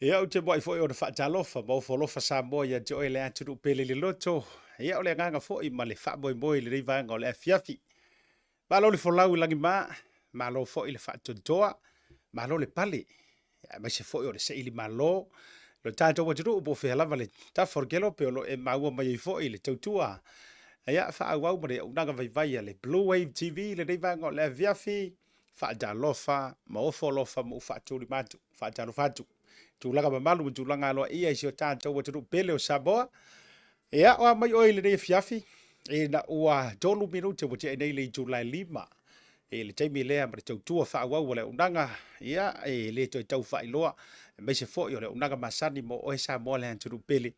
Ia, ou te muai foi ona faatalofa ma ofo alofa Samoa ia te oe le atunuu pele i le loto. Ia, o le agaga foi ma le faamoemoe i lenei vaega o le afiafi. Malo le folau i lagima, malo foi le faatoatoa, malo le pale, aemaise foi o le saili malo lo tatou atunuu po o fea lava le tafa o le kelope o lo o e maua mai ai foi le tautua. Ia, faaauau ma le auaunaga vaivai a le Blue Wave TV i lenei vaega o le afiafi. Faatalofa ma ofo alofa ma ou faatulima atu, faatalofa atu tulaga mamalu ma tulaga aloaia i si o tatou atunuu pele o Samoa. Ia, o a mai oe i lenei afiafi, ina ua 3 minute ua tea nei le itula e 5 i le taimi lea ma le tautua faaauau a le auaunaga, ia, e le toe tau faailoa, aemaise foi o le auaunaga masani mo oe Samoa le atunuu pele.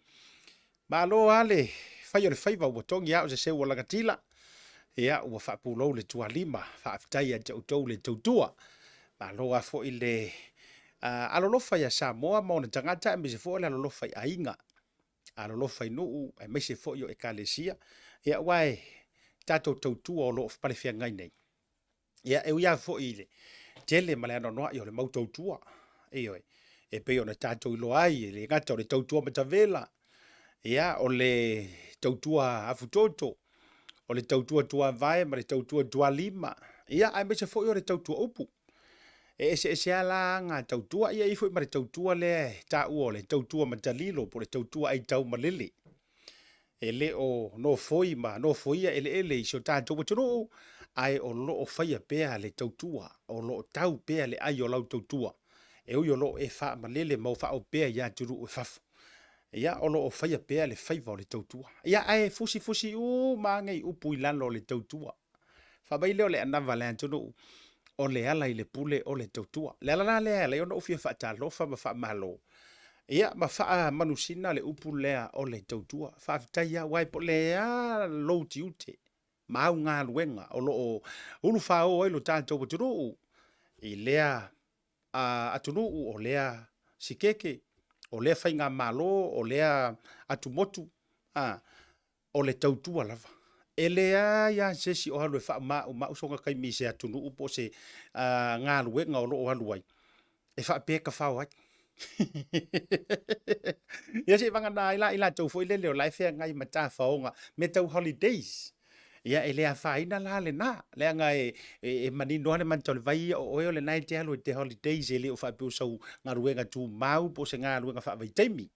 Malo lava le fai o le faiva ua togi lava o se seu ua lagatila, ia ua faapulou le tualima, faafetai ia te outou le tautua. Malo lava foi le alolofa ia Samoa ma ona tagata aemaise foi o le alolofa i aiga, alolofa i nuu aemaise foi o ekalesia, ia aua e tatou tautua o lo o palefeagai nei. Ia, e ui lava foi i le tele ma le anoanoai o le mau tautua, ioe, e pei ona tatou iloa ai, e le gata o le tautua matavela, ia, o le tautua afutoto, o le tautua tuavae ma le tautua tualima, ia, aemaise foi o le tautua upu. E eseese lava la aga tautua, ia e i ai foi ma le tautua lea e taua o le tautua matalilo po o le tautua aitaumalele. E le o nofoi ma nofoia eleele i si o tatou atunuu, ae o lo o faia pea le tautua, o lo o tau pea le ai o lau tautua, e ui o lo o e faamalele ma faaopea i atunuu i fafo. Ia, o lo o faia pea le faiva o le tautua. Ia, ae fusifusi uma lava nei upu i lalo o le tautua. Fai mai lea o le anava a le atunuu, o le ala i le pule o le tautua. O le ala la lea e ala ai ona ou fia faatalofa ma faamalo, ia ma faamanusina le upu lea o le tautua. Faafetai lava, aua po o le a lou tiute ma au galuega o lo o ulufao ai lo tatou atunuu i lea atunuu, o lea sikeke, o lea faigamalo, o lea atumotu, o le tautua lava. E leai lava se isi o alu e faamaumau sona taimi i se atunuu po o se galuega o lo o alu ai, e faapea e tafao ai. Ia seivagana ai la i latou foi lele o la e feagai ma tafaoga, mea tau holidays. Ia e le afaina la lena, leaga e manino lava le mata o le vai ia o oe o lena e te alu e te holidays e le o faapea o sau galuega tumau po o se galuega faavaitaimi.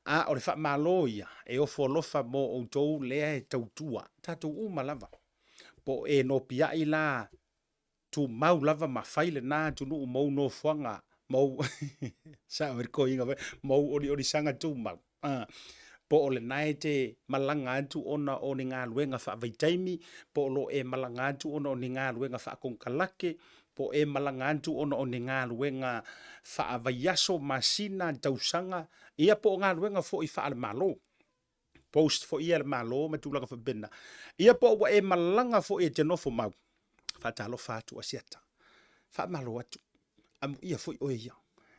A o le faamalo ia e ofo alofa mo outou lea e tautua, tatou uma lava, po o e nopiai la tumau lava ma fai lena atunuu ma ou nofoaga ma ou sao ai le toeaina foi lea, ma ou oliolisaga tumau, po o lena e te malaga atu ona o ni galuega faavaitaimi, po o lo o e malaga atu ona o ni galuega faakonekarate, po o e malaga atu ona o ni galuega faavaiaso, masina, tausaga, ia po o galuega foi faale-Malo, post foi ia a le Malo ma tulaga faapena. Ia po ua e malaga foi e te nofo mau, faatalofa atu Asiata, faamalo atu, amuia foi oe ia.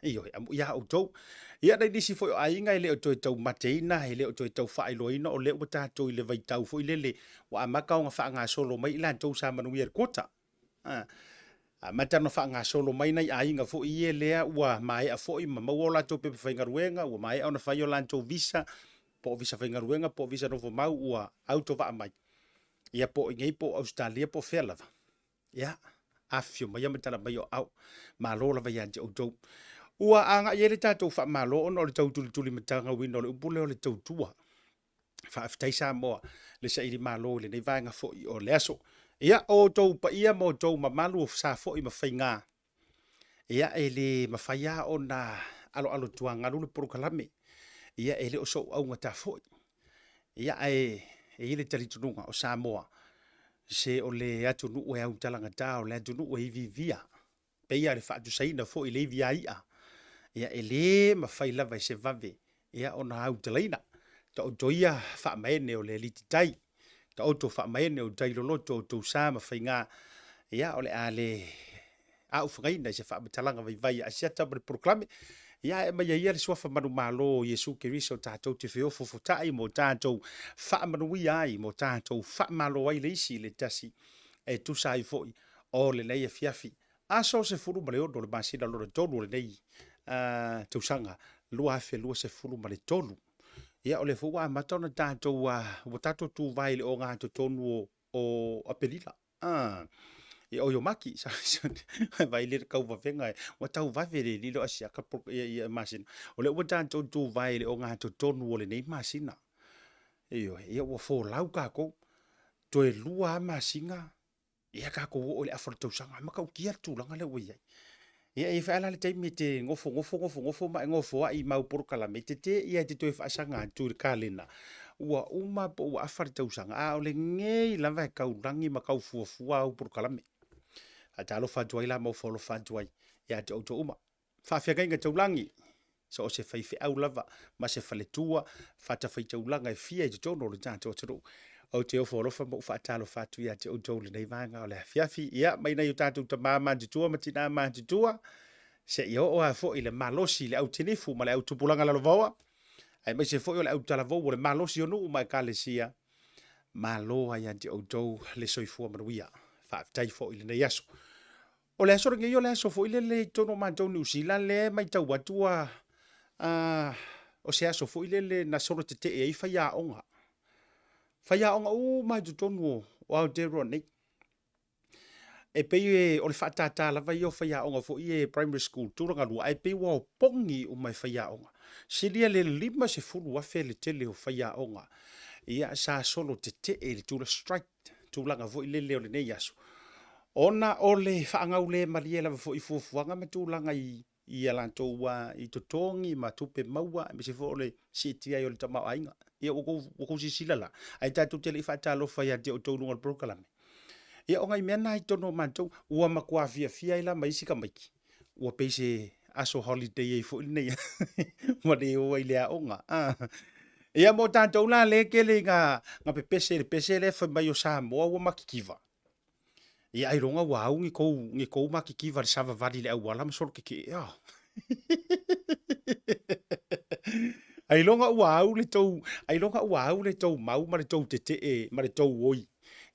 Ioe, amuia a outou. Ia nai nisi foi o aiga e le o toe taumateina, e le o toe tau faailoaina o lea ua tatou i le vaitau foi lele ua amata ona faagasolo mai i latou sa manuia i le quota. Amata ona faagasolo mai nai aiga foi ia lea ua maea foi ma maua o latou pepa faigaluega, ua maea ona fai o latou visa, po o visa faigaluega po o visa nofomau ua autovaa mai, ia po o i inei po o Ausetalia po o fea lava. Ia, afifio maia ma tala mai o aao. Malo lava ia te outou. Ua agai ai le tatou faamalo ona o le tau tulitulimatagauina o le upu lea o le tautua. Faafetai Samoa le saili malo i lenei vaega foi o le aso. Ia, o outou paia ma outou mamalu o sa foi ma faiga, ia e le mafai lava ona aloalo tuagalu le polokalame. Ia e le o sou augata foi. Ia ae e i ai le talitonuga o Samoa, se o le atunuu e autalagata, o le atunuu e iviivia. Pei lava o le faatusaina foi i le ivi a i'a, ia e le mafai lava e se vave ia ona autalaina. Taoto ia faamaene o le alititai, taoto faamaene o tai loloto o tou sa ma faiga, ia o le a le aufagaina i se faamatalaga vaivai a Asiata ma le polokalame. Ia ae aumaia ia le suafa manumalo o Iesu Keriso tatou te feofofota'i ma o tatou faamanuia ai ma o tatou faamalo ai le isi i le tasi e tusa ai foi o lenei afiafi aso 16 o le masina lona tolu o lenei tausaga 2023. Ia, o lea foi ua amata ona tatou, ua tatou tuvae i le ogatotonu o Aperila. Ia oi o Mati, vaai le tauvavega, ua tauvave le lilo ae siaka ia masina. O lea ua tatou tuvae i le ogatotonu o lenei masina. Ioe, ia ua folau tatou, toe 2 lava masina ia tatou oo i le afa o le tausaga. E matautia le tulaga lea ua i ai. Ia e i ai foi lava la le taimi e te nofonofo nofonofo ma e nofoai i mau polokalame, e te te'i lava e te toe faasaga atu i le kalena, ua uma po ua afa le tausaga, a o lenei lava e taulagi ma tau fuafua au polokalame. Faatalofa atu ai la ma ofo alofa atu ai ia te outou uma. Faafeagaiga taulagi, so o se faifeau lava ma se faletua, fatafaitaulaga e fia i totonu o le tatou atunuu. Ou te ofo alofa ma ou faatalofa atu ia te outou i lenei vaega o le afiafi. Ia, mai nai o tatou tama matutua ma tina matutua, seia oo lava foi i le malosi i le au tinifu ma le au tupulaga lalovaoa, aemaise foi o le autalavou o le malosi o nuu ma ekalesia, malo lava ia te outou le soifua manuia. Faafetai foi i lenei aso. O le aso lenei o le aso foi lele i totonu o matou i Niu Sila lea e matau atu ua o se aso foi lele na solo tetee ai faiaoga. Faiaoga uma lava i totonu o Aotearoa nei. E pei o le faatātā lava ia o faiaoga foi ia primary school tulagalua, ae pei ua opogi uma e faiaoga. Silia i le 50,000 le tele o faiaoga ia sa solo tetee i le tula strike, tulaga foi lele o lenei aso, ona o le faagaulemalie lava foi i fuafuaga ma tulaga i a latou i totogi ma tupe maua, aemaise foi o le siitia ai o le tamaoaiga. Ia ua outou silasila la, ae tatou te le i faatalofa ia te outou i luga o le polokalame. Ia o nai mea na i totonu o matou, ua matua fiafia ai la ma isi tamaiti, ua pei se aso holiday ai foi lenei ua le o ai i le aoga. Ia mo tatou la lea e tele ina pepese i le pese lea fai mai o Samoa ua matitiva, Ia ailoga ua au ni tou, ni tou matitiva i le savavali i le auala ma solo tetee, a. Ailoga ua au le tou, ailoga ua au le tou mau ma le tou tetee ma le tou oi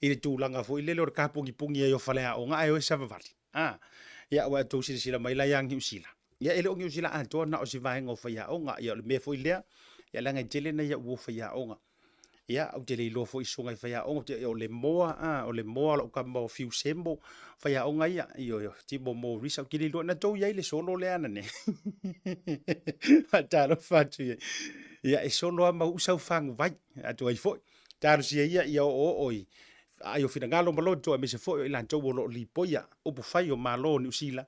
i le tulaga foi lele o le tapunipuni ai o faleaoga ae o e savavali, a. Ia ua outou silasila mai la ia Niu Sila, ia e le o Niu Sila atoa na o si vaega o faiaoga. Ia o le mea foi lea, ia leaga e tele nai au uo faiaoga. Ia, ou te le iloa foi i susuga i faiaoga, o Lemoa, a, o Lemoa o lau tama o Fiu Semo, faiaoga ia, ioe, o Timo Morisa, ou te le iloa, na tou i ai i le solo lea ananei? Faatalofa atu i ai. Ia, e solo lava ma uu sau faguvai, atu ai foi. Talosia ia ia oooo i aai o finagalo ma loto, aemaise foi o i latou o lo o lipoia upufai o Malo o Niu Sila,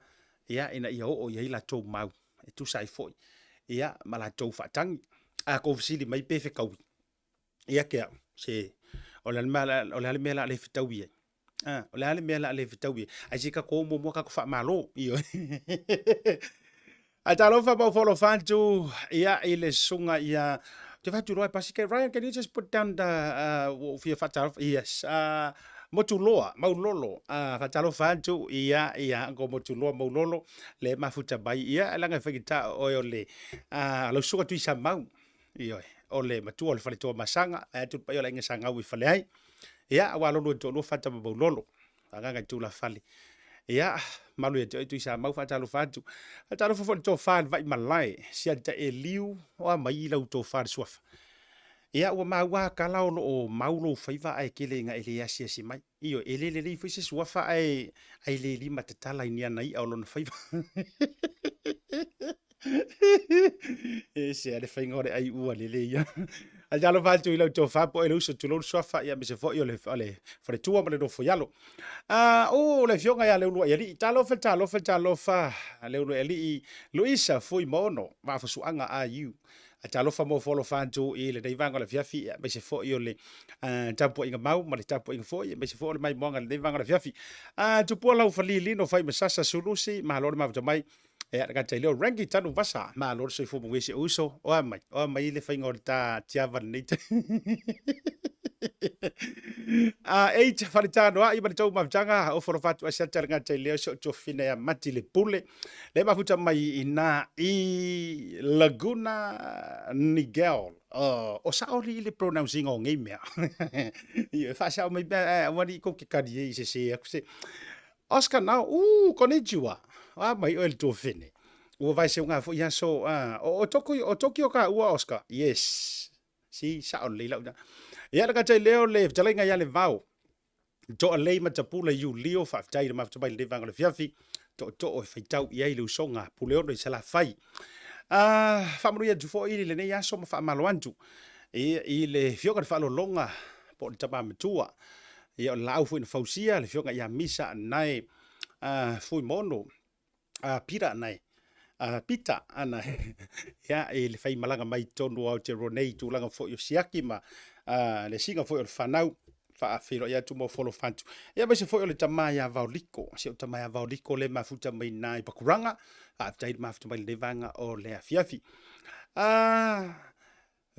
ia, ina ia oo i ai latou mau e tusa ai foi ia ma latou faatagi. A tou fesili mai pe fetaui, ia te au, se o le a le mea o le a le fetaui ai? A, o le a le mea o le a le fetaui ai? Ae se i tatou o muamua tatou faamalo. Ioe. Ae talofa ma ofo alofa atu ia i le susuga ia Ou te vaai atu loa e pasi. Ryan, can you just put down the ua ou fia faatalofa. Yes. Motuloa, Maulolo, faatalofa atu ia ia Uncle Motuloa Maulolo le mafuta mai. Ia leaga e faigata o oe o le lau susuga Tuisamau. Ioe, o le matua o le faletua Masaga, vae atu le paia o le aiga Sa Gau i Faleai. Ia aua lo lua toalua Fata ma Maulolo. Agaga i tulafale. Ia, malu ia te oe Tuisamau, faatalofa atu. Faatalofa foi i le tofa i le Vaimalae, Siata Eliu, o a mai lau tofa i le suafa. Ia, ua maua lava tala o lo o mau lou faiva ae tele ina e le asiasi mai. Ioe, e le lelei foi se suafa ae, ae le limatatala i ni ana i'a o lona faiva. E ese lava le faiga o le ai ua lele ia. Ae talofa atu i lau tofa po o le uso, tulou le suafa, ia aemaise foi o le, o le faletua ma le nofoialo. O le afioga ia Leuluaialii, talofa, talofa, talofa, Leuluaialii, Luisa Fuimaono, Vaafusuaga IU. Ae talofa ma ofo alofa atu i lenei vaega o le afiafi, aemaise foi o le tapuaiga mau ma le tapuaiga foi, aemaise foi o le maimoaga i lenei vaega o le afiafi. Tupua Laufali Lino Faimasasa Sulusi, malo le mafuta mai. Ia, le gata i lea o Rangi Tanuvasa, malo le soifua manuia si ou uso. O a mai, o a mai le faiga o le ta tiava lenei taimi. Eight, Faletanoai ma le tou mafutaga, ofo alofa atu Asiata le gata i lea o si ou tuafafine ia Mati le Pule. Le mafuta mai ina i Laguna Niguel. O sao alii le pronouncing o nei mea. Ia, faasao mai pea, aua ne i tou te kali ai i sese aku se. Oscar Nao, konnichiwa. O a mai oe le tuafafine. Ua vae seuga foi aso a o Tokyo, o Tokyo ka ua Oscar. Yes. Si sao lelei lau ina. Ia le gata i lea o le fetalaiga ia Levao. Toalei Matapula Iulio, faafetai i le mafuta mai lenei vaega o le afiafi. Tootoo e faitau i ai le usoga Puleono i Salafai. Faamanuia atu foi i lenei aso ma faamalo atu i le afioga i le Faaaloaloga po o le Tama Matua. Ia o le laau foi na fausia le afioga ia Misa Nae Fuimono. Pita nae, Pita ana ia i le faimalaga mai totonu o Aotearoa nei i tulaga foi o siaki ma le asiga foi o le fanau faafeiloai atu ma ofo alofa atu. Ia aemaise foi o le tama ia Vaoliko, si ou tama ia Vaoliko lea e mafuta mai i i Pakuranga, faafetai le mafuta mai i lenei vaega o le afiafi.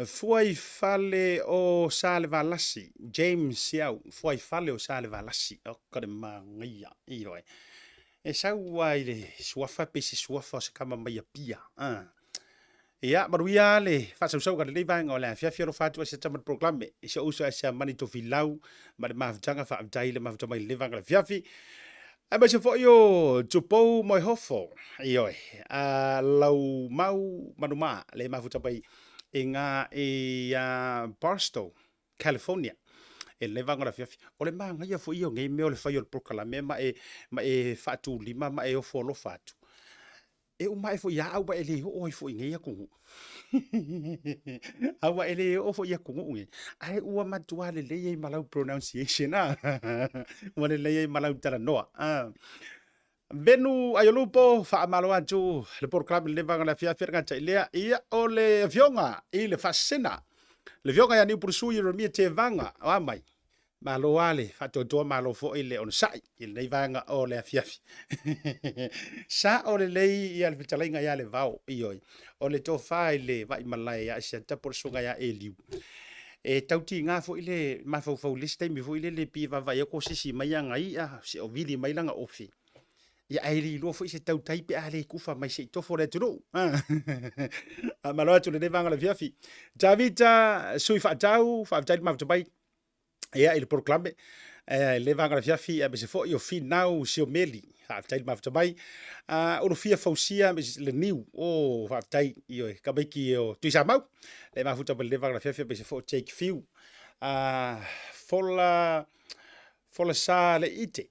Fuaifale o Salevalasi, James Siau, Fuaifale o Salevalasi, oka le manaia, ioe. E sau lava i le suafa pei se suafa o se tama mai Apia. Ia, manuia le faasausauga i lenei vaega o le afiafi. Alofa atu ai se tama i le polokalame i si ou uso ia Siamani Tofilau ma le mafutaga. Faafetai le mafuta mai i lenei vaega o le afiafi. Aemaise foi o Tupou Moehofo, ioe, a lau mau manumā le mafuta mai i ngā i Barstow, California, e lenei vaega o le afiafi. O le manaia foi ia o nei mea o le fai o le polokalame ma e, ma e faatulima ma e ofo alofa atu. E uma ae foi ia au a e le oo ai foi i nei atunuu. Au a e le oo foi i atunuu nei, ae ua matua lelei ai ma lau pronunciation a. Ua lelei ai ma lau talanoa. Venu Aiolupo, faamalo atu le polokalame lenei vaega o le afiafi le gata i lea. Ia, o le afioga i le Faasesena, le afioga ia Niupulusui Ieremia Tevaga, o a mai? Malo lava le faatoatoa, malo foi le onosai i lenei vaega o le afiafi. Sao lelei ia le fetalaiga ia Levao, ioe, o le tofa i le Vaimalae ia Asiata po o le susuga ia Eliu. E tau tiga foi le mafaufau i le isi taimi foi lele pei e vaavaai atu o sisi mai ana i'a, se o vili mai lana ofi. Ia ae le iloa foi se tautai pe a le tufa mai se i tofo le atunuu. Faamalo atu i lenei vaega o le afiafi. Tavita Sui Faatau, faafetai le mafuta mai. ia i le polokalame le vaega o le afiafi aemaise foi o Finau Siomeli faafetai le mafuta mai Ulufia Fausia le Niu o faafetai ioe tamaiti o Tuisamau le mafuta mai le vaega o le afiafi aemaise foi o Jake Fiu Fola Folasa le Ite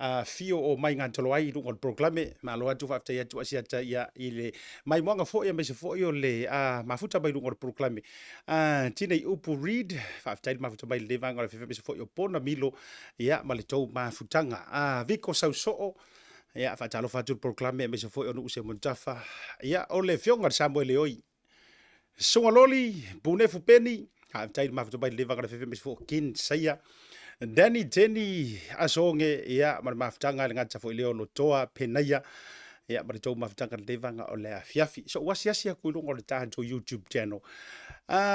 Afio o mai gatolo ai i luga o le polokalame. Malo atu faafetai atu Asiata ia i le maimoaga foi aemaise foi o le mafuta mai luga o le polokalame. Tinei Upu Reid, faafetai le mafuta mai i lenei vaega o le afiafi aemaise foi o Pona Milo ia ma le tou mafutaga. Viko Sausoo, ia faatalofa atu i le polokalame aemaise foi o Nuuse Mututafa. Ia o le afioga i le Samuele Oi Susuga Loli, Punefu Peni, faafetai le mafuta mai lenei vaega o le afiafi aemaise foi o Ken Saia, Danny Jenny Asoge, ia ma le mafutaga le gata foi lea o Lotoa Penaia, ia ma le tou mafutaga lenei vaega o le afiafi. So ua asiasi atu i luga o le tatou YouTube channel.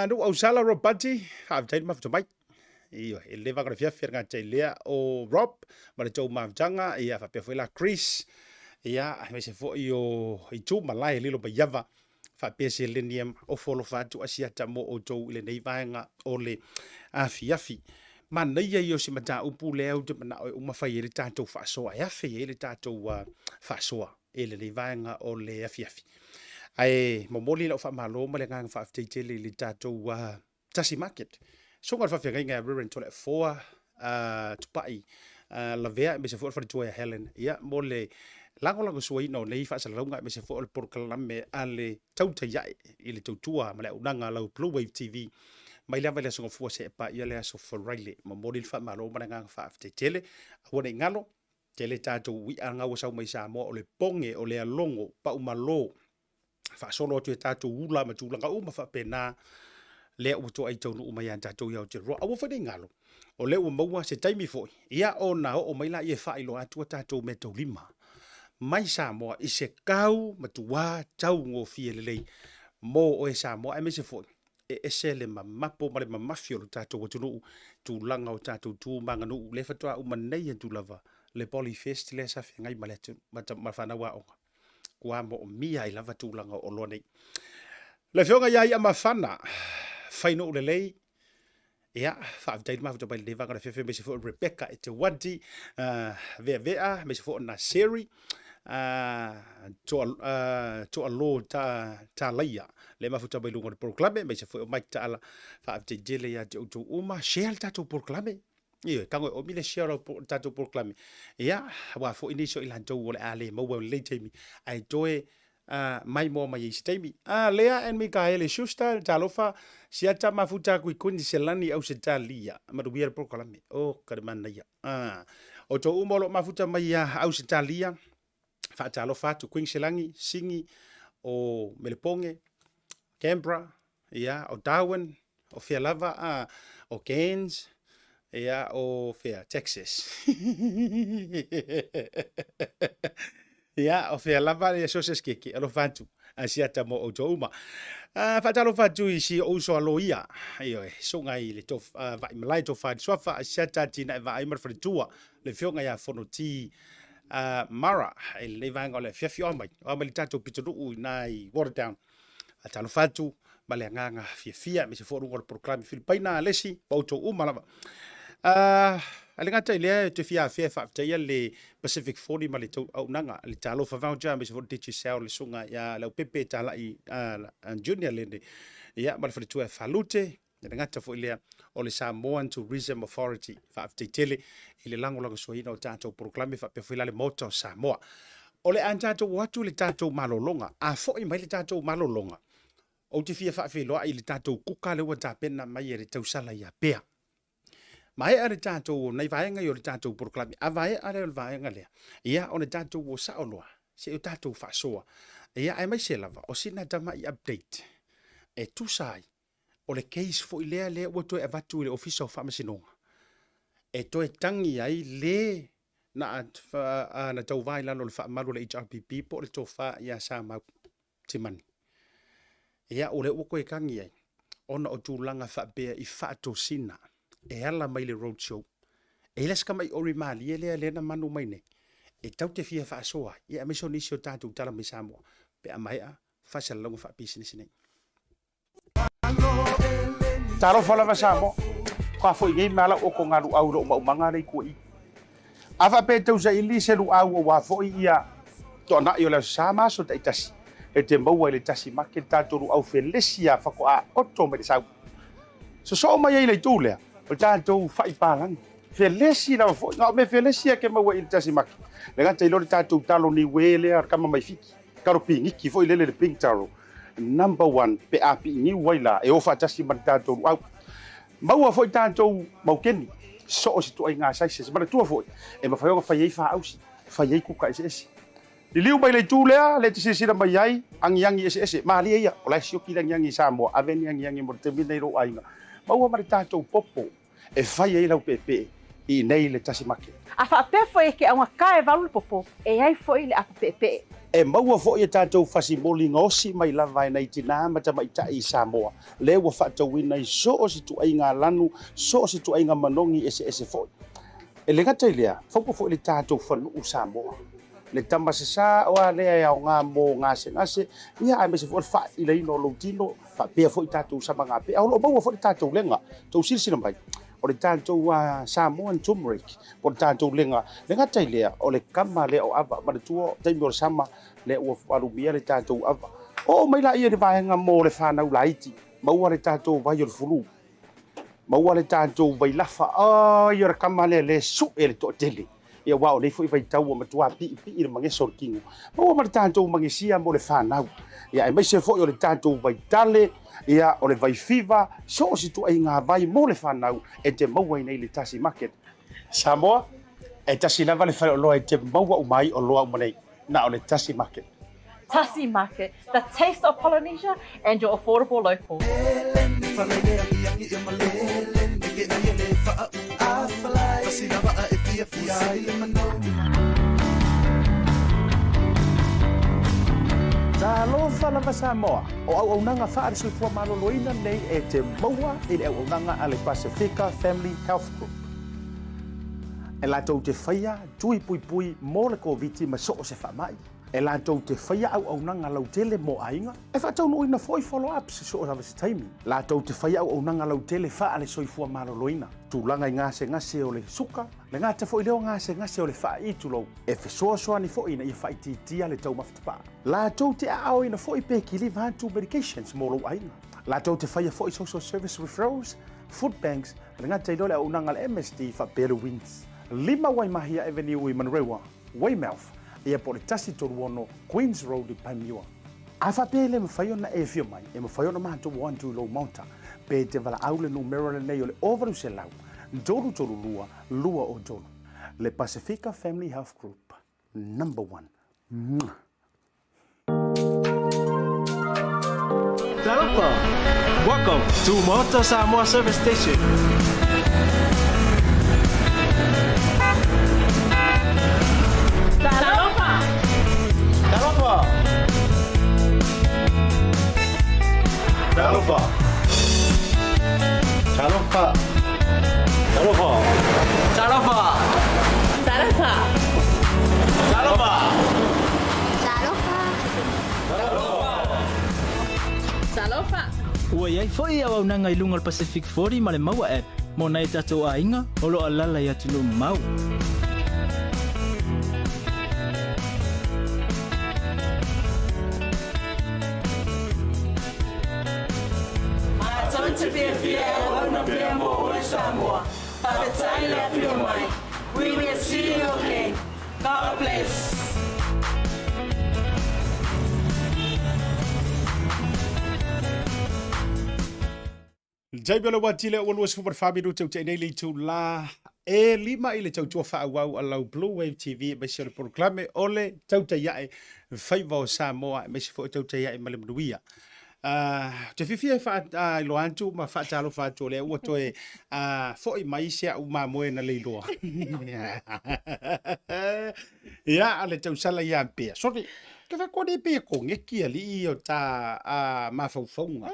Nuu Ausala Robati, faafetai le mafuta mai. Ioe, i lenei vaega o le afiafi le gata i lea o Rob ma le tou mafutaga, ia faapea foi la Chris, ia aemaise foi o Itu Malae Lilo Maiava, faapea seleni ofo alofa atu Asiata mo outou i lenei vaega o le afiafi. Manaia ia o se mataupu lea ou te manao e uma fai ai le tatou faasoa, e afe ai le tatou faasoa i lenei vaega o le afiafi. Ae momoli lau faamalo ma le agaga faafetai tele i le tatou Tasi Market. Susuga i le faafeagaiga ia Reverend Toleafoa Tupai Lavea aemaise foi o le faletua ia Helen ia mo le lagolagosuaina o nei faasalalauga aemaise foi o le polokalame a le Tautai Ae i le tautua ma le auaunaga a lau Blue Wave TV mai lava i le Aso Gafua seia paia le Aso Faraile. Momoli le faamalo ma le agaga faafetai tele. Aua ne i galo, tele tatou i'a na ua sau mai Samoa o le poge, o le alogo, pau malo, faasolo atu e tatou ula ma tulaga uma faapena lea ua toai taunuu mai ia tatou i Aotearoa. Aua foi ne i galo, o lea ua maua se taimi foi, ia ona oo mai lea e faailoa atu a tatou meataulima mai Samoa i se tau matua taugofie lelei mo oe Samoa, aemaise foi e ese le mamapo ma le mamafi o lo tatou atunuu, tulaga o tatou tu ma aganuu. Lea faatoa uma nei atu lava le Poly Fest lea sa feagai ma le ma fanau aoga. Ua moomia ai lava tulaga o oloa nei. Le afioga ia Iamafana, Fainuu lelei, ia, faafetai le mafuta mai lenei vaega o le afiafi, aemaise foi o Rebecca Eteuati, Veavea, aemaise foi o Naseri, Toa Lo Talaia le mafuta mai luga o le polokalame, aemaise foi o Mike Taala. Faafetai tele ia te outou uma. Share le tatou polokalame. Ioe, tago e omi le share o le tatou polokalame. Ia, aua foi nisi o i latou o le a le maua i lenei taimi, ae toe maimoa mai ai i se taimi. Lea and Mikaele Schuster, talofa, siata mafuta aku i Kuiniselani, Ausetalia. Manuia le polokalame. Oh, ka le manaia. Outou uma o lo o mafuta mai ia Ausetalia, faatalofa atu, Kuiniselani, Sini, o Meleponge, Canberra, ia, o Darwin, o fea lava, a, o Cairns, ia, o fea, Texas. Ia, o fea lava, ia, so se keke, alofa atu, a siata mo outou uma. Faatalofa atu i si ou uso a loia, ioe, susuga i le tof, Vaimalae Tofa i le Suafa, siata atinae vaai ma le faletua, le afioga ia Fonoti Mara, i lenei vaega o le afiafi o a mai, o a mai le tatou pitonuu i na i Waterdown. Faatalofa atu ma le agaga fiafia, aemaise foi o luga o le polokalame Filipaina a Lesi, ma outou uma lava. A le gata i lea, ou te fia afea e faafetaia le Pacific 40 ma le auaunaga, le Talofa Voucher, aemaise foi le Digicel, le susuga ia Leaupepe Talai Junior Lene, ia, ma le faletua ia Falute, E le gata foi i lea, o le Samoan Tourism Authority. Faafetai tele i le lagolagosuaina o tatou polokalame faapea foi la le Maota o Samoa. O le a tatou o atu i le tatou malologa. A foi mai le tatou malologa, ou te fia faafeiloai i le tatou kuka lea ua tapena mai e le tausala ia Pea. Maea le tatou, nai vaega ia o le tatou polokalame, a vaea lea o le vaega lea, ia ona tatou o sao loa, se i o tatou faasoa. Ia aemaise lava, o sina tamai update e tusa ai O le case foi lea lea ua toe avatu i le Ofisa o Faamasinoga e toe tagi ai le na, na tauva i lalo o le faamalu a le HRPP po o le tofa ia Samau Timani. Ia, o lea ua toe tagi ai ona o tulaga faapea i faatosina e ala mai le road show. E i ai la si tamai ori malie lea lea na manu mai nei e tau te fia faasoa ai, ia aemaise o nisi o tatou tala mai Samoa pe a maea faasalalauga faapisinisi nei. Talofa lava Samoa. Ka foi nei mea lau oko ngā luau i lou maumaga lea i tua i. A faapea e tau saili se luau aua foi ia toanai o le aso Sa ma aso taitasi, e te maua i le tasi make le tatou luau felesi a faatoa oto mai le sau. Sosoo mai ai i le itu lea, o le tatou fai palagi. Felesi lava foi, na o mea felesi a ke maua i le tasi make. Le gata i lo le tatou talo niue lea kama mai Fiti. Taro piniki foi lele le pink taro number one pe a piiniu ai la e o faatasi ma le tatou luau. Maua foi tatou maukeni so o se ituaiga sizes. Manatua foi e mafai ona fai ai faausi, fai ai kuka eseese. Liliu mai le itu lea, lea e te silasila mai ai, agiagi eseese, malie ia, o la e sioki le agiagi i Samoa, ave ni agiagi mo le taimi lenei i lou aiga. Maua ma le tatou popo e fai ai lau peepee i inei le tasi make. A faapea foi e ke augata e valu le popo, e ai foi le apo peepee. E maua foi e tatou fasimoli gaosi mai lava e nai tinā ma tamaitai i Samoa, lea ua faatauina i so o se ituaiga lanu, so o se ituaiga manogi eseese foi. E le gata i lea, faupa foi le tatou fanuu Samoa, le tama sasā oa lea e aoga mo gasegase, ia aemaise foi o le faailaina o lou tino, faapea foi tatou samagapea. O lo o maua foi le tatou lega, tou silasila mai, o le tatou Samoan turmeric, po o le tatou lega. Le gata i lea, o le kama lea o ava, manatua taimi o le sama, lea ua alumia le tatou ava. Oo mai laia i le vaega mo le fanau laiti, maua le tatou vai o le fulu, maua le tatou vailafa, ai o le kama lea le sue le toatele. Ia aua o nei foi vaitau ua matua piipii le mageso o le tino. Maua ma le tatou magesia mo le fanau. Ia aemaise foi o le tatou vaitale, ia o le vaifiva, so o se ituaiga vai mo le fanau e te maua i nei le Tasi Market. Samoa, e tasi lava le faleoloa e te maua uma ai oloa uma nei, na o le Tasi Market. Tasi Market, the taste of Polynesia and your affordable local. Talofa lava Samoa, o auaunaga faale-soifua maloloina nei e te maua i le auaunaga a le Pasifika Family Health Group. E latou te faia tui puipui mo le Koviti ma so o se faamai. E latou te faia auaunaga lautele mo aiga, e faataunuuina foi follow-ups i so o se taimi. Latou te faia auaunaga lautele faa le soifua maloloina, tulaga i gasegase o le suka, le gata foi lea o gasegase o le faai'i tulou, e fesoasoani foi ina ia faaitiitia le taumafa tapaa. Latou te aaoina foi pe kiliva atu medications mo lou aiga. Latou te faia foi social service referrals, food banks, le gata i lea o le auaunaga a le MSD faapea le WINZ. 5 Waimahia Avenue i Manurewa, Weymouth, ia po o le 136 Queens Road i Panmure. A faapea e le mafai ona e afio mai, e mafai ona matou o atu i lou maota, pe te valaau le numera lenei o le 0800 332 203. Le Pasifika Family Health Group, number one. Mwah! Talofa! Welcome to Maota Samoa Service Station. Talofa! Talofa! Talofa! Talofa! Talofa! Talofa! Talofa! Talofa! Talofa! Ua i ai foi auaunaga i luga o le Pacific 40 ma le Maua App mo nai o tatou aiga o lo o alaala i atunuu mamao. Matou te fiafia e auauna pea mo oe Samoa. Faafetai le afio mai. We will see you again. God bless. Taimi o le uati lea ua 24 minute ua tea nei le itula e lima i le tautua faaauau a lau Blue Wave TV aemaise o le polokalame o le Tautai Ae Faiva o Samoa aemaise foi o Tautai Ae ma le Manuia. Ou te fiafia e faailoa atu ma faatalofa atu o lea ua toe foi mai si au mamoe na leiloa. Ia, a le tausala ia pea. Sorry, ke whai kore pea ko ngeki alii o tā mafaufauga.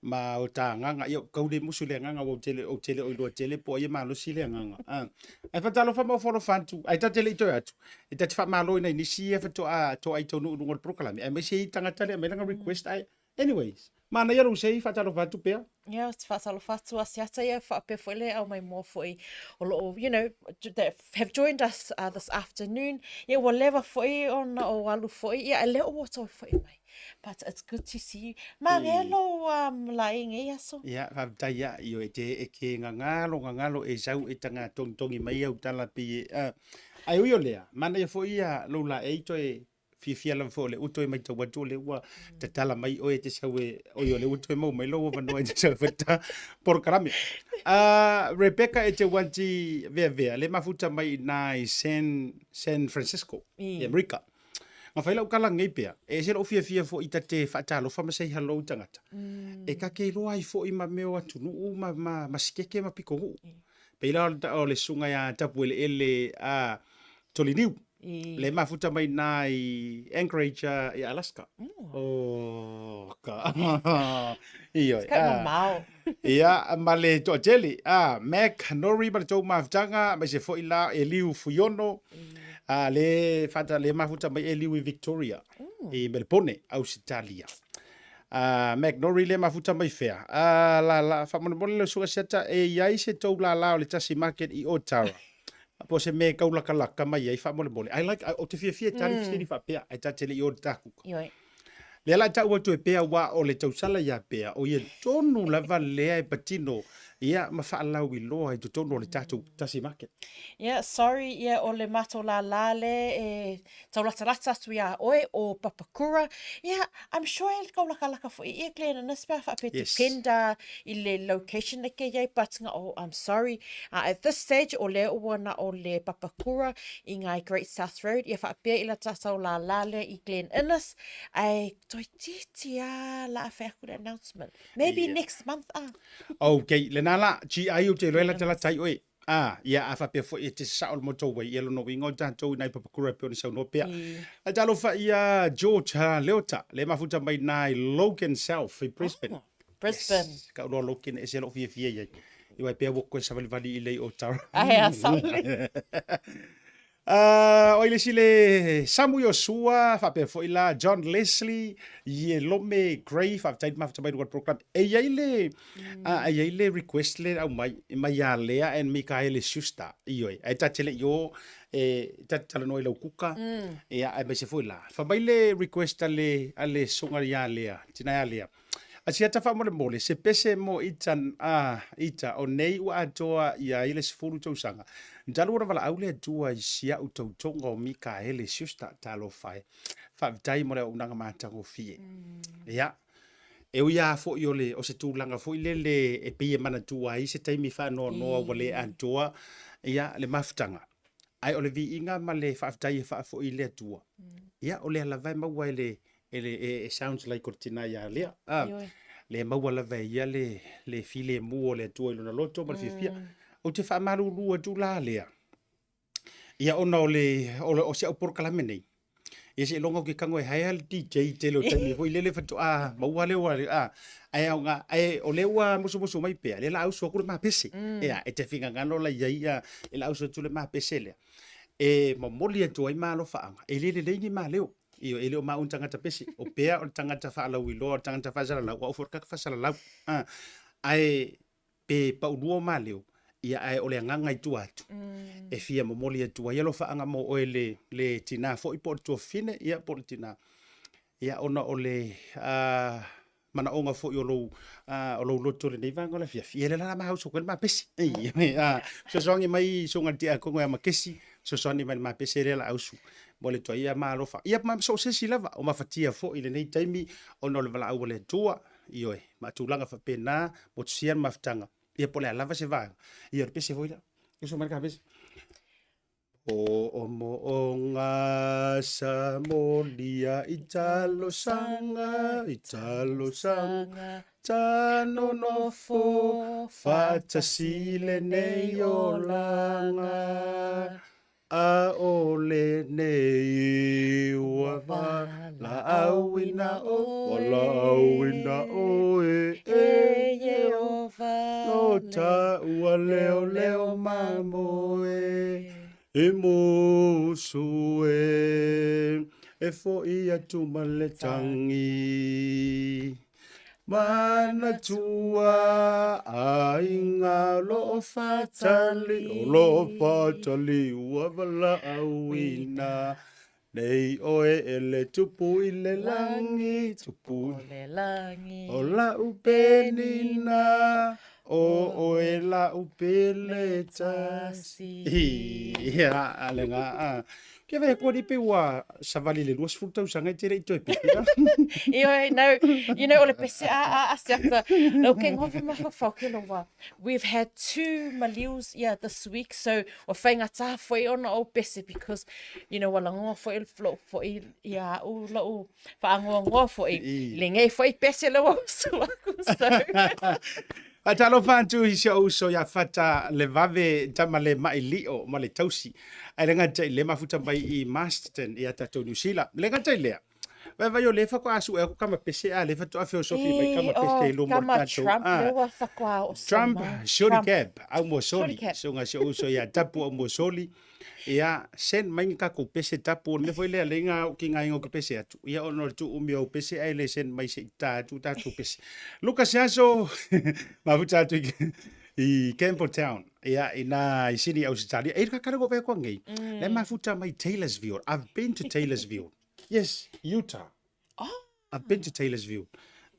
Ma o tā agaga, ia, kau le musu le agaga ua ou tele, ou tele o iloa tele po o ai e malosi le agaga. Ae faatalofa ma ofo-alofa atu, ae ta te le i toe atu, e ta te faamalo ina i nisi ia faatoa toa i taunuu i luga o le polokalame, aemaise ai tagata lea e aumai lana request ae anyways, manaia lou sei faatalofa atu pea. Ia, ou te faatalofa atu a Siata ia faapea foi le aumai mua foi o lo o, you know, that have joined us this afternoon. Ia, ua leva foi ona o alu foi, ia, ae lea ua toe foi mai. But it's good to see you. Manaia lou lae i nei aso. Ia, faafetai ia, ioe, e te e ke gagalo gagalo e sau e taga togitogi mai au tala pei e, a, ae ui o lea, manaia foi ia lou laei toe fiafia lava foi o lea ua toe matau atu o lea ua tatala mai oe e te sau e, oi o lea ua toe maua mai lou avanoa e te sau e fai ta polokalame. Rebecca e te uati veavea, le mafuta mai i nā i San, San Francisco, i Amerika. Nga whai lau kala ngei pea, e ese lou fiafia foi ta te whaatalofa ma say hello i tangata. E kake iloa ai foi ma mea o atunuu ma, ma, ma sikeke ma pikonuu. Pei la o le susuga ia Tapueleele a Toliniu, le mafuta mai nā i Anchorage i Alaska. Oh, ka. Ioe. Kai mamao. Ia, ma le toatele, a, Mac, Nori ma le tou mafutaga, aemaise foi la Eliu Fuiono, a, le whata, le mafuta mai Eliu i Victoria, i Melbourne, Ausitalia. A, Mac Nori le mafuta mai whea. A, la, la, whamolemole le suka siata, e iai se tou la la o le tasi market i Otara. Po se me kaulakalaka mai ai whamolemole. I like, o te fiafia tali mm. fesili whapea, ai ta tele i o takuka. Ioi. Lea la tau atu e pea aua o le tausala ia pea, o ia tonu lava lea e patino ia ma faalauiloa i totonu o le tatou tasi market. Yeah, sorry, ia o le matou lālā le e taulatalata atu iā oe o Papakura. Yeah, I'm sure e kaulakalaka foi ia Glen Innes pe a faapea yes. depend i le location e ke iai, but nga oh, I'm sorry. At this stage, o lea ua na o le Papakura i ngai Great South Road, ia faapea i la tatou lālā lea i Glen Innes, Ae toeitiiti a la fai aku le announcement. Maybe yeah. next month ah. Okay, lena la GI o te iloa la tala tai oe. Ah, ia a faapea foi e te sao le motorway ia lona uiga o tatou i nai papakura e pei ona saunoa pea. Ae talofa ia George Leota, le mafuta mai nā i Logan South i Brisbane. Oh, Brisbane. Yes, ka uloa Logan e se lou fiafia i ai. Iwa e pea ua koe savalivali i lei o Tara. Ae a saole. O ai le isi le Samu Iosua, faapea foi la John Leslie, Yelome Gray, faafetai le mafuta mai luga o le program. E i ai le, e i ai le request le aumai, mai ia Lea and Mikaele Schuster, ioe, ae ta te le i o, e ta te talanoa i lau kuka, ia, aemaise foi la. Fai mai le request a le, a le susuga ia Lea, tina ia Lea, Asiata faamolemole, se pese mo ita, a, ita, o nei ua atoa ia ai le 10 tausaga. Talu ona valaau le Atua i si a'u tautoga o Mikaele Schuster, talofa e. Faafetai mo le auaunaga matagofie. Ia, e ui lava foi o le, o se tulaga foi lele e pei e manatua ai se taimi faanoanoa ua le atoa, ia, le mafutaga. Ae o le viiga ma le faafetai e faafoi i le Atua, ia, o lea lava e maua e le, e le, e sounds like o le tina ia Lea. Ah, le maua lava e ia le, le filemu o le Atua i lona loto ma le fiafia. Ou te faamalulu atu la Lea, ia ona o le, o, le, o si au polokalame nei, ia seiloga ou te tago e haea le DJ tele o taimi foi lele faatoa maua lea ua, a, ae aoga, ae o lea ua musumusu mai pea, lea la ausu atu le ma pese. Ia, e te finagalo la i ai, ia, e la ausu atu le ma pese lea. E momoli atu ai ma alofaaga, e le lelei ni ma leo. Ioe, e le o maua ni tagata pese. O pea o le tagata faalauiloa, o le tagata faasalalau, o au foi o le tagata faasalalau. A, ae pe paulua o maleo, ia ae o le agaga i tua atu, e fia momoli atu ai alofaaga mo oe le, le tina foi po o le tuafafine, ia po o le tina. Ia ona o le a, manaoga foi o lou, o lou loto i lenei vaega o le afiafi, ia lea la ma uso koe le ma pese. Ei, fesoasoani mai susuga i le tiakono ia Makesi, fesoasoani mai i le ma pese lea la ausu. Mo le tua ia ma alofa. Ia ma so o se isi lava o mafatia foi i lenei taimi ona o le valaau a le Atua, ioe, ma tulaga faapena, motusia le mafutaga. Ia po o le a lava se vaega. Ia o le pese foi lea. Uso mai le ka pese. Mo'omo'oga sa molia i talosaga, i talosaga, Tanonofo faatasi lenei olaga. A o lenei ua valaauina ʻoe, valaauina ʻoe e Ieova, Lo taua leoleo mamoe, e musu e, e foʻi atu ma le tagi. Manatua aiga o lo o faatali, o lo o faatali ua valaauina. Nei ʻoe e le Tupu i le lagi, Tupu i le lagi. O la'u penina, o ʻoe la'u pele tasi. Ia, a le ga, a. Ke vai atu ali pe ua savali le 20 tausaga e te le i toe pese la. Ioe, no, you know, o le pese a, a, a siata. No, ke ngofa mafaufau ke loa. We've had two malius, yeah, this week, so ua faigata foi ona ou pese because, you know, ua lagoa foi lou foi ia a'u lou faagoagoa foi lenei foi pese le ua usu aku, so. Faatalofa atu i si ou uso ia Fata Levave tama le maʻi lio ma le tausi. Ae le gata i lea mafuta mai i Masterton ia tatou Niu Sila. Le gata i lea, Vaivai o lea faatoa sue aku kama pese a lea faatoa feosofi mai kama pese i luma o le tatou. Trump lea ua faatoa o Trump, Shorty Cap, au mo soli. Suga si ou uso ia Tapu au mo soli. Ia, send mai ni tatou pese tapu. O le mea foi lea lea ngā ki ngā ingo ki pese atu. Ia, ona o le tuumi o pese ai le send mai se i tā atu tatou pese. Lucas Aso, mafuta atu i Campbelltown. Ia, ina i Sydney, Ausitalia. E kakara go vea ngei. Le mafuta mai Taylorsville. I've been to Taylorsville. Yes, Utah. Oh. I've been to Taylorsville.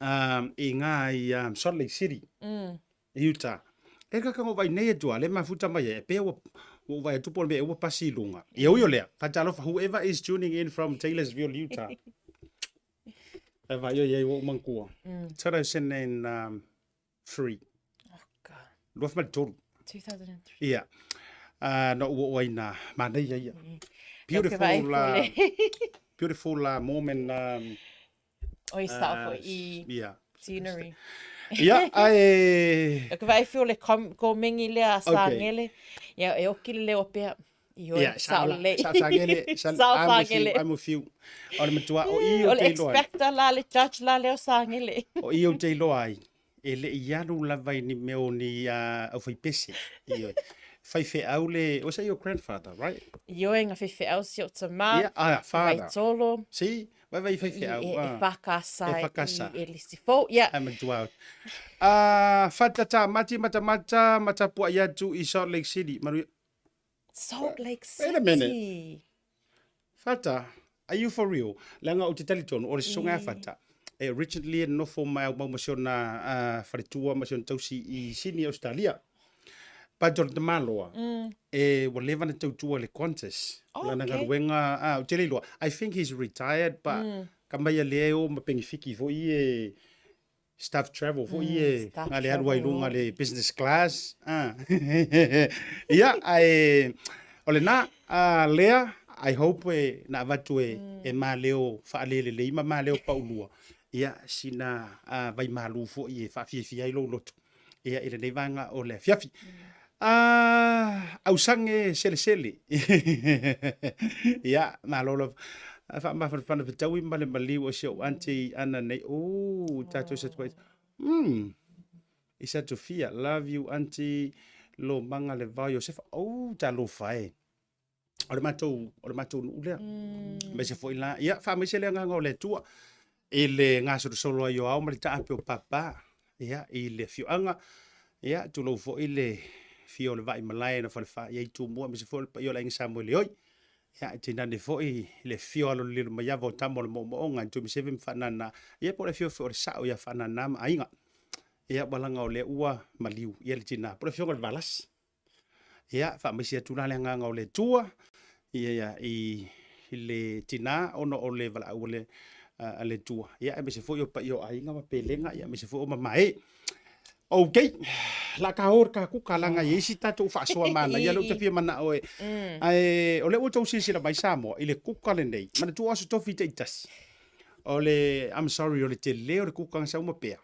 I ngā i Salt Lake City, Utah. E kaka ngo vai nei atua, le mafuta mai e, pea ua, ua vai atu po le mea e ua pasi i lunga. Ia ui o lea, fatalofa, whoever is tuning in from Taylorsville, Utah. E vai o iai ua umangkua. 2003. Oh, God. 2003. 2003. Ia. No ua o ai nā, manaia ia. Beautiful, beautiful Mormon. Oi, sao foi i yeah. scenery. Ia, ae... O ke vaai fio le komengi lea a Sangele. Ia, e oki le leo pea. I oi, yeah, sao lelei. Sao Sangele, sao Sangele. I'm with you. O le matua, o i o te iloa. O le X-Factor la, le judge la leo Sangele. O i o te iloa ai. E le i alu lava i ni mea o ni aufaipese. Ioe. Faifeau le, was that your grandfather, right? Ioe nga faifeau si o tamā. Yeah, ah, father. Vaitolo. Si, vai vai faifeau. I, e, e whakasa. E whakasa. I, e lisi fou, yeah. Ai matua. Ah, whatata, mati matamata, matapua i atu i Salt Lake City. Maru... Salt Lake City. Wait a minute. Fata, are you for real? Leaga ou te talitonu, o le sosoga a Fata, e originally e nonofo mai au mau ma si ona faletua ma si ona tausi i Sydney, Australia. But o le tamaloa, e ua leva ona tautua i le Qantas. Oh, Lana okay. galuega, ah, ou te le iloa. I think he's retired, but ka mai a lea e o ma penefiki foi e staff travel foi e Staff nga le alu ai travel. luga le business class. Ah. Ia, ae o lena, ah, Lea, I hope e na avatu e, e maleo faalelelei ma maleo paulua. Ia, sina ah, vai malu foi e faafiafia ai lou loto. Ia, i lenei vaega o le afiafi. Ah, ausange selesele. Ia, malo lava. Faamafanafana fetaui ma le maliu o si ou aunty Ana nei. Oh, tatou sa tuai. I sa tofia. Love you aunty. Lomanga le vao Iosefa. Oh, talofa e. O le matou, o le matou nuu lea. Aemaise foi la, ia, faamaise le agaga o le Atua i le gasolosolo ai o ao ma le taape o papa, ia, i le afioaga, ia, tulou foi le afio o le vaai malae na falefa i ai Tumua, aemaise foi o le paia o le Aiga Samoeleoi, ia, e tainane foi le afio alolililo maiava o tama o le moomooga i Tuimaseve ma Faanana, ia, po o le afio foi o le sao ia Faanana ma aiga, ia, ua laga o lea ua maliu, ia, le tina, po o le afioga i le Valasi. Ia, faamaise atu la le agaga o le Atua ia, ia, i, i le tina ona o le valaau a le, a le Atua. Ia, aemaise foi o paia o aiga ma pelega, ia, aemaise foi o mamae. Okay, la ka o ka kuka langa i isi tatou faasoa manaia lea ou te fia manao e. Ae o lea ua outou silasila mai Samoa i le kuka lenei. Manatua o Aso Tofi taitasi. O le, I'm sorry, o le tele o le kuka na sau ma pea.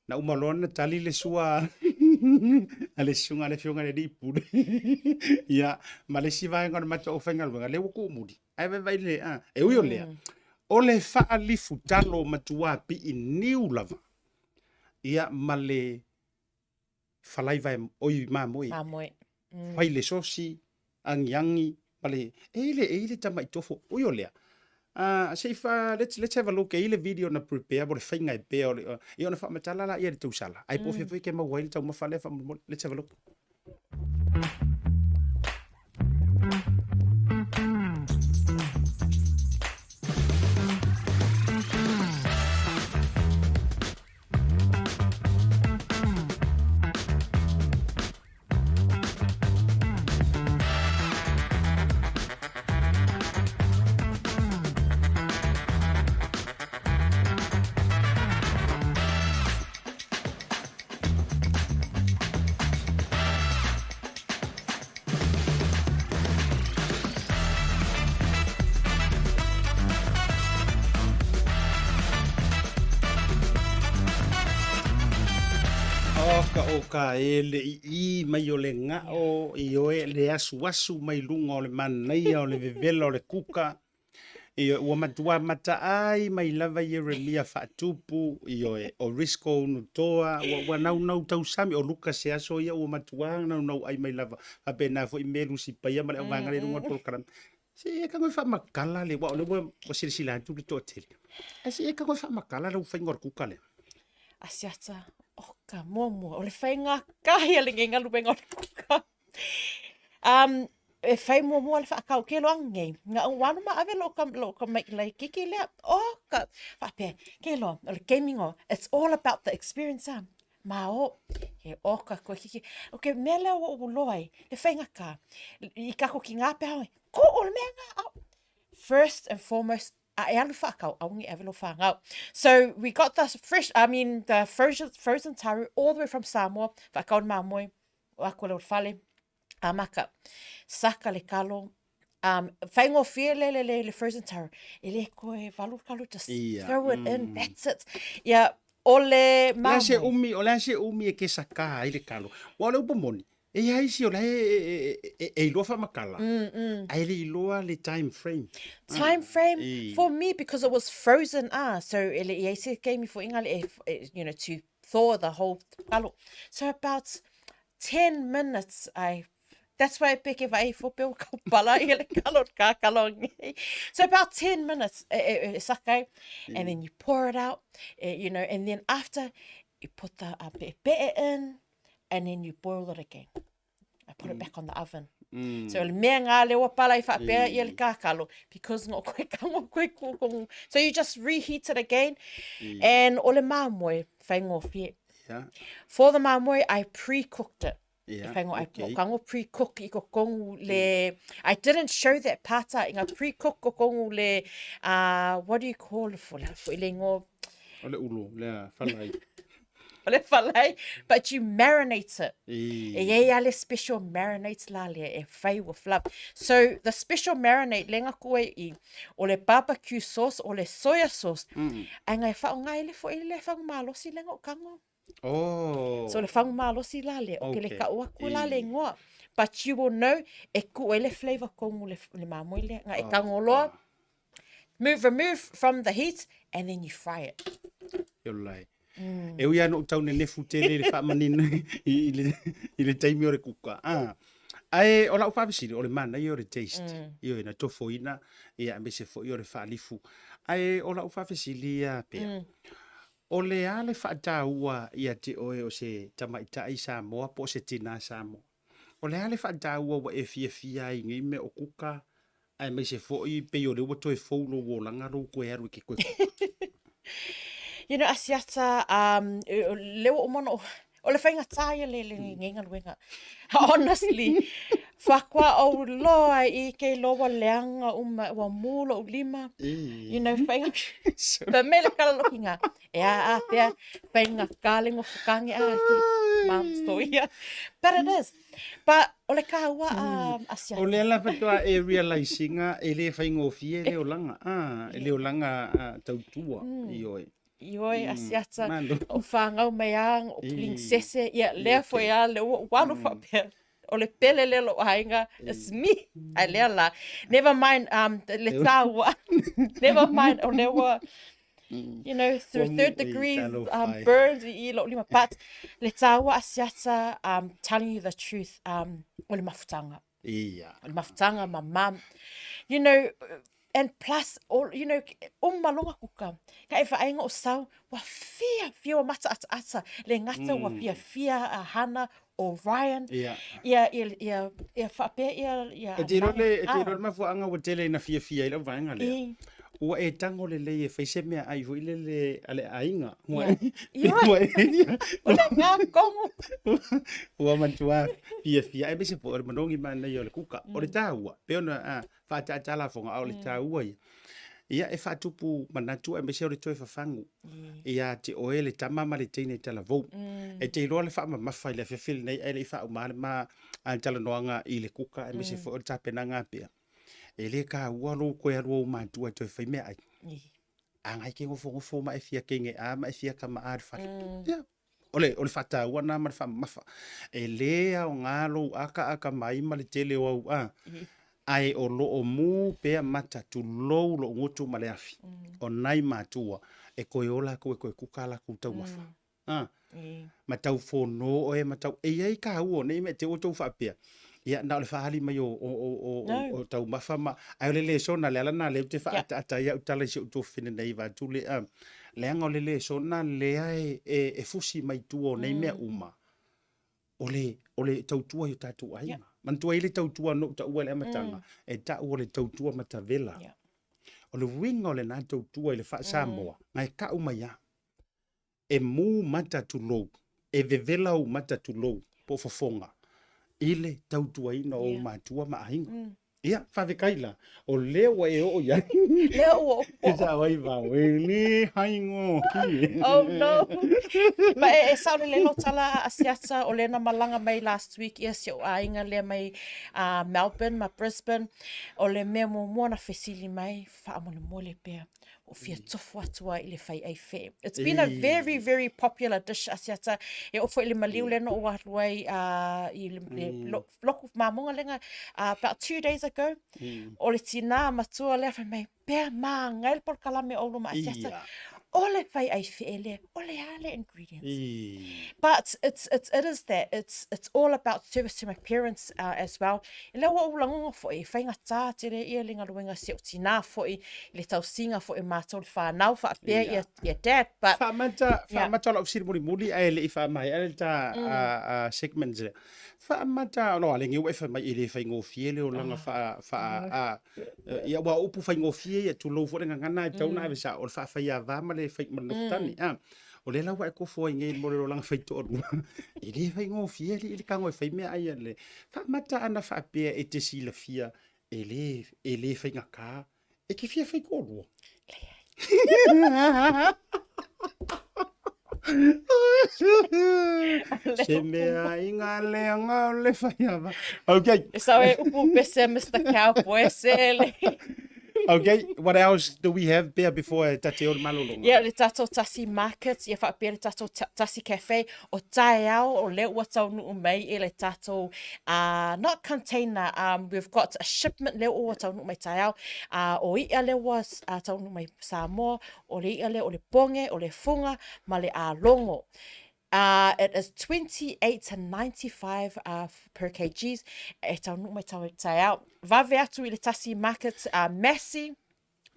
Na uma loa ona tali le sua a le susuga a le afioga i le alii pule. Ia, ma le isi vaega o le matou aufaigaluega, lea ua kuumuli. Ae vaivai le, a, e ui o lea, o le faalifutalo matua pii niu lava, ia, ma le falaiva e, oi, mamoe. Mamoe. Fai le sosi, agiagi, ma le, e i le, e i le tamai tofo, ui o lea, uh, se i fa, let's, let's have a look, e i le video na prepare mo le faiga e pea o le, uh, ia ona faamatala la ia le tausala, ai po o fea foi ke maua ai le taumafa lea faamolemole, let's have a look. Oka oka e le ii mai o le gao ioe le asuasu mai luga o le manaia o le vevela o le kuka. Ioe, ua matua mataai mai lava Ieremia faatupu, ioe, o Risco Unutoa, ua, ua naunau tausami, o Luka se aso ia ua matua naunau ai mai lava. Faapena foi Melu Sipaia ma le auvaega lea i luga o le polokalame. Se e tago e faamatala le, aua o lea ua, ua silasila atu le toatele. Ae se e tago e faamatala lau faiga o le kuka lea. Asiata, oka, muamua, o le faiga kahi a lenei galuega o le kuka. Um, e fai muamua le whaakau ke loa ngei. Nga u wanu ma ave lo ka, lo ka mai lai kiki lea. O ka, whaapea, ke loa, o le gaming o, it's all about the experience ah. Ma o, he oka koe kiki. O ke mea lea ua ou loa ai, le whainga ka, i kako ki ngā pea hoi, ko o le mea ngā au. First and foremost, a e alu whaakau, au ngi ave lo whangau. So we got the fresh, I mean, the frozen, frozen taro all the way from Samoa, whaakau mā moe, o ako le o le fale, a maka, saka le kalo, um, whaingofie le, le, le, le frozen taro, e le koe valu kalo, just Ia, throw it in, that's it. Ia, o le O le a se mamoe. umi, o le a se umi e kesakā ai le kalo. Ua o le upu moni, e i ai isi o la e, e, e, e, e iloa faamatala, ae le iloa le time frame. Time frame E. for me because it was frozen ah, so e le i ai se game fo inga le, e, you know, to thaw the whole kalo. So about 10 minutes I. That's why pe ke vai fo pe o kau pala i le kalo ka kalo ngi. So about 10 minutes e, e, e sakai and then you pour it out, eh, you know, and then after you put the uh, pe'epe'e in and then you boil it again. I put it back on the oven. So le mea ngā lewa pala i whaapea i le kākalo because ngo koe kango koe ko ko. So you just reheat it again and o le māmoe whaingōwhie. Yeah. For the māmoe I pre-cooked it. Yeah, I whango, I okay. kango pre-cook i ko kongu le, I didn't show that part i nga pre-cook ko kongu le, uh, what do you call it for, la fo i le ngo, O le ulu, le falai. o le falai, but you marinate it. E. E ei a le special marinate la le e whai with love. So the special marinate lenga koe i o le barbecue sauce o le soya sauce. Ai ngai whao ngai le fo i le whangu malosi lenga o kango. Oh. So le whangu malosi la le, o ke le Okay. ka uaku la le E. ngoa. But you will know e ku e le flavor kongu le, le mamoe le, nga e Oh, kangoloa. Move, remove from the heat and then you fry it. E ola e. E ui ano tau nenefu tele i le faamanino i, i, le, i le taimi o le kuka. Ah. Ae o lau faafesili, o le manaia o le taste. Mm. Ioe, na tofoina, ia aemaise foi o le faalifu. Ae o lau faafesili ia pea. O le a le faataua ia te oe o se tamaitai Samoa po o se tinā Samoa? O le a le faataua ua e fiafia ai i nei mea o kuka, aemaise foi pei o lea ua toe fou lou olaga lou koe alu i ke koe kuka? You know, Asiata, um, le ua uma ona ou O le faigata ia le, le mm. galuega. Honestly, whakwa o loa i ke loa leanga uma ua mū lou lima. You know, whainga, pa me le kala lokinga. E a a pea, whainga kalengo whakange a te mom story. But it is. But o le kāua mm. asia. O le ala whatoa e realizinga e le whaingofie le olanga. Ah, e le olanga ah, tautua mm. i oe. Ioe, Asiata, o whāngau mai a, o princese, ia, lea foi a, le ua ua mm. whapea. O le pele le lo aiga, it's me. Ai lea la. Never mind, um, le tāua. Never mind, o le ua, you know, through third degree um, burns i lo lima. But le tāua Asiata, um, telling you the truth, um, o le mafutanga. Ia. O le mafutanga ma mum. You know, and plus, all, you know, uma longa kuka. Ka e whaenga o sau, wa fia, fia wa mata ata ata. Le ngata mm. wa fia fia a Hana o Ryan. Ia. Ia, ia, ia, ia whapea, ia, ia. E te role, e te role mafuaanga ua tele ina fia fia i lau vaenga lea. I. Ua e tango lelei e fai se mea ai foi lele a le aiga. Ua Ia. Ua e O le ngā kongo. Ua matua fiafia aemaise foi o le manogi manaia o le kuka. O le taua, pei ona a faataata lafoga a o le taua ia. Ia e faatupu manatu aemaise o le toe fafagu ia te oe le tama ma le teine talavou. E te iloa le faamamafa i le afiafi lenei ae le i faauma le ma talanoaga i le kuka aemaise foi o le tapenaga pea. E le kāua lou koe alu o ou matua e toe fai meaai. A ngai ke gofogofo ma e fia kenge a ma e fia kama a le fale. Ia. O le, o le faataua na ma le faamamafa. E le aoga lou akaaka mai ma le tele o au a. Ae o lo o mū pea mata tulou lou gutu ma le afi. O nai matua e koe o lakou e koe kuka a lakou taumafa. A, ma tau fono oe ma tau, e iai kāua o nei mea te ua tou faapea, ia, na o le faaali mai o, o, o, o, No. o, o taumafa ma, ae o le lesona, le ala na lea ou te faaataata ai au tala i si ou tuafafine nei vaeatu le, a, leaga o le lesona lea e, e, e fusi mai tua o nei mea uma, o le, o le tautua i o tatou aiga. Yeah. Manatua ai le tautua na ou taua i le amataga, e tau o le tautua matavela. Yeah. O le uiga o lena tautua i le faa-Samoa, na e kau mai lava. E mū mata tulou, e vevela ou mata tulou, po o fofoga, i le tautuaina o ou matua ma aiga. Ia, faafetai la, o lea ua e oo i ai. Lea ua oo. E sao ai vao, e le haigōhie. Oh no. Ma e, e sao lelei lou tala a Asiata, o lea na malaga mai last week ia si ou aiga lea mai uh, Melbourne ma Brisbane. O le mea muamua na fesili mai, faamolemole pea. o fia tofu atu ai i le fai ai fe. It's been a very, very popular dish Asiata. E o foi le maliu le no o alu ai uh, i le, le lo, loku mamonga lenga uh, about 2 days ago. O le tina matua lea fai mai, pea mā ngai le polokalame o luma Asiata. Ia. O le fai ai fe'e lea, o le a le ingredients. But it's, it's, it is that, it's, it's all about service to my parents uh, as well. I lea ua ou lagoga fo'i, e faigata tele ia le galuega si ou tinā fo'i, i le tausiga fo'i o matou le whanau whaapea ia, ia dad. But, Faamata, faamata yeah. lau fesili mulimuli ae le i faamaea le ta segment lea. Faamata, no, ale nge ua e fai mai e le faigofie le olaga faa, faa, a, ia ua upu faigofie ia tulou foi le gagana e tatau ona ave sao, o le faafaiava ma le fai, ma le nofotane. Ah, o lea la ua e kofo ai nei mo le olaga faitoalua. E le faigofie alii le tago e fai meaai a le faamata ana faapea e te silafia e le, e le faigata e te fia faitoalua. Se mea i ngā leanga o le whaiava. Okay. E sao e upu pese Mr. Cowboy se le. Okay, what else do we have there before e tate o le malolonga? Yeah, le tatou Tasi Market, ia whaapea le tatou Tasi Cafe, o taeao o lea ua taunuu mai e le tatou, uh, not container, um, we've got a shipment lea ua taunuu mai taeao, uh, o i'a lea ua uh, taunuu mai Samoa, o le i'a lea o le poge, o le fuga, ma le alogo. Uh, it is 28.95 uh, per kgs. E taunuu mai taeao. Vave atu i le Tasi Market, uh, Massey,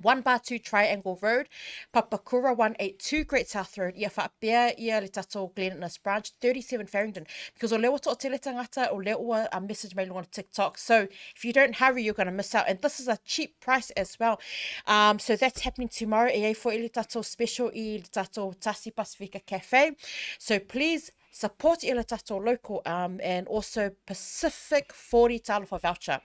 1 bar 2 Triangle Road, Papakura 182 Great South Road, ia whaapea ia le tatou Glen Innes Branch, 37 Farringdon. Because o lea ua toatele tangata, o lea ua a message mai lunga o TikTok. So, if you don't hurry, you're going to miss out. And this is a cheap price as well. Um, so that's happening tomorrow. E ai foi le tatou special i le tatou Tasi Pasifika Cafe. So please support i le tatou local um, and also Pacific 40 talofa voucher.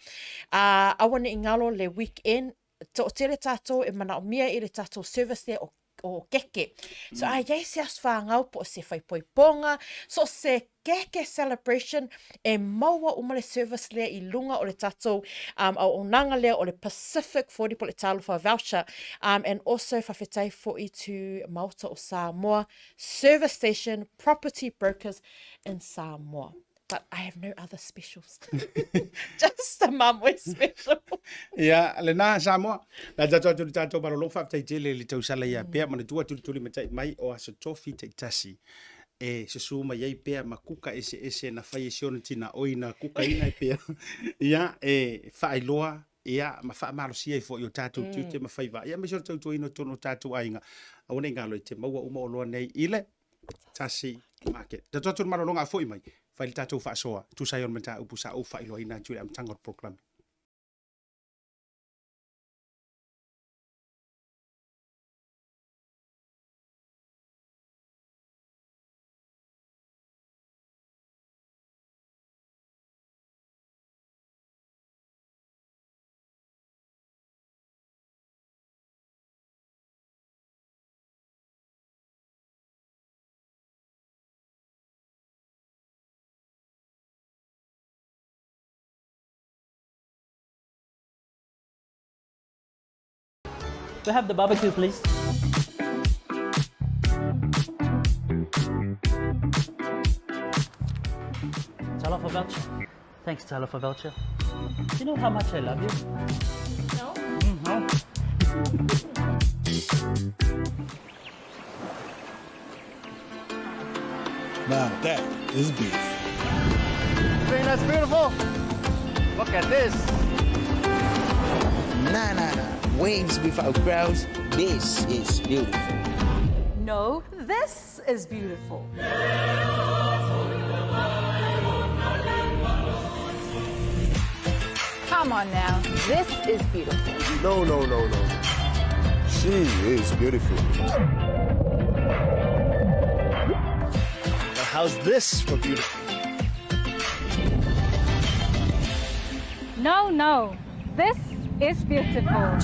Uh, aua ne i ngalo le weekend, toatele tatou e manaomia i le tatou service lea o o keke. So a iai se aso whāngau po o se whaipoiponga, so se keke celebration e maua uma le service lea i lunga o le tatou um, auaunaga lea o le Pacific 40 po le Talofa voucher um, and also whawhetai fo'i to Maota o Samoa service station property brokers in Samoa. But I have no other specials. Just the mamoe special. Ia, lena Samoa. La tatou atu le tatou malolo faafetai tele i le tausala ia pea manatua tulituli matai mai o aso tofi taitasi e susu mai ai pea ma kuka eseese na fai e si ona tina oi na kukaina e pea. Ia, e faailoa ia ma faamalosia ai foi o tatou tiute ma faiva. Ia, aemaise o le tautuaina o totonu o tatou aiga. Aua ne i galo i te maua uma oloa nei i le Tasi Market. Tatou atu le malologa a foi mai, fai le tatou faasoa, tusa ai o le mataupu sa ou faailoaina atu i le amataga o le polokalame. We have the barbecue, please. Talofa voucher. Thanks, Talofa voucher. Do you know how much I love you? No. No. Now that is beef. Think that's beautiful? Look at this. Nah, nah, nah. Wings without grouse. This is beautiful. No, this is beautiful. Come on now, this is beautiful. No, no, no, no. She is beautiful. Now, how's this for beautiful? No, no, this is beautiful.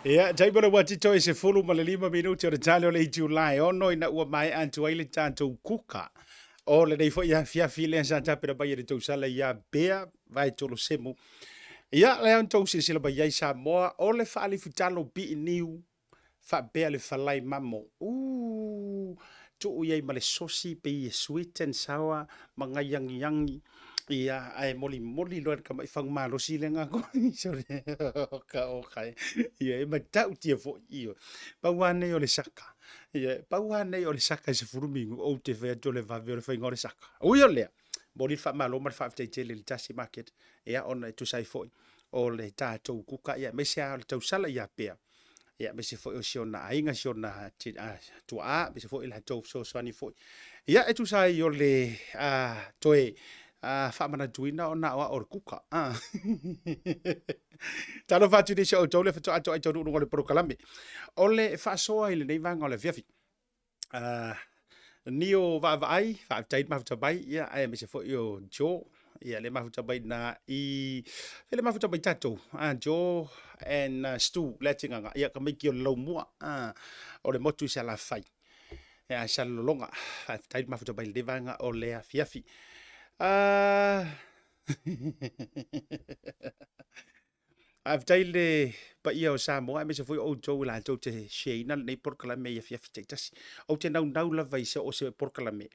Ia, taimi o le ua tito i se 15 minute o le tale o le itulā e ono ina ua maea atu ai le tatou kuka. O lenei foi afiafi lea sa tapena mai e le tausala ia Bea Vaetolosemu. Ia, lea na tou silasila mai ai Samoa, o le faalifutalo pii niu, Faapea le falai mamo, uu, tuu i ai ma le sosi pei e sweet and sour ma gaiagiagi, ia, ae molimoli loa e le tamai fagu malosi le agaga oka oka e, ia, e matautia foi, ioe. Pau lava nei o le saka, ioe, pau lava nei o le saka i 10 minute ou te fai atu o le vave o le faiga o le saka. Ui o lea, momoli le faamalo ma le faafetai tele i le Tasi Market, ia, ona e tusa ai foi o le tatou kuka, ia, aemaise lava o le tausala ia Pea, ia aemaise foi o si ona aiga, si ona tuaa, aemaise foi latou fesoasoani foi. Ia e tusa ai o le toe faamanatuina ona aoao o le kuka. Talofa atu i nisi o outou le faatoa atoa ai taunuunuga o le polokalame. O le faasoa i lenei vaega o le afiafi. Nio Vaavaai, faafetai le mafuta mai, ia, aemaise foi o Joe, ia, le mafuta mai na i, fe le mafuta mai tatou, Joe and Stu, le atigaga, ia, ka maiki o le laumua, o le motu i Salafai, ia, Salelologa, faafetai le mafuta mai i lenei vaega o le afiafi. Faafetai i le paia o Samoa aemaise foi o outou i latou te share ina lenei polokalame i afiafi taitasi. Ou te naunau lava i se o se polokalame,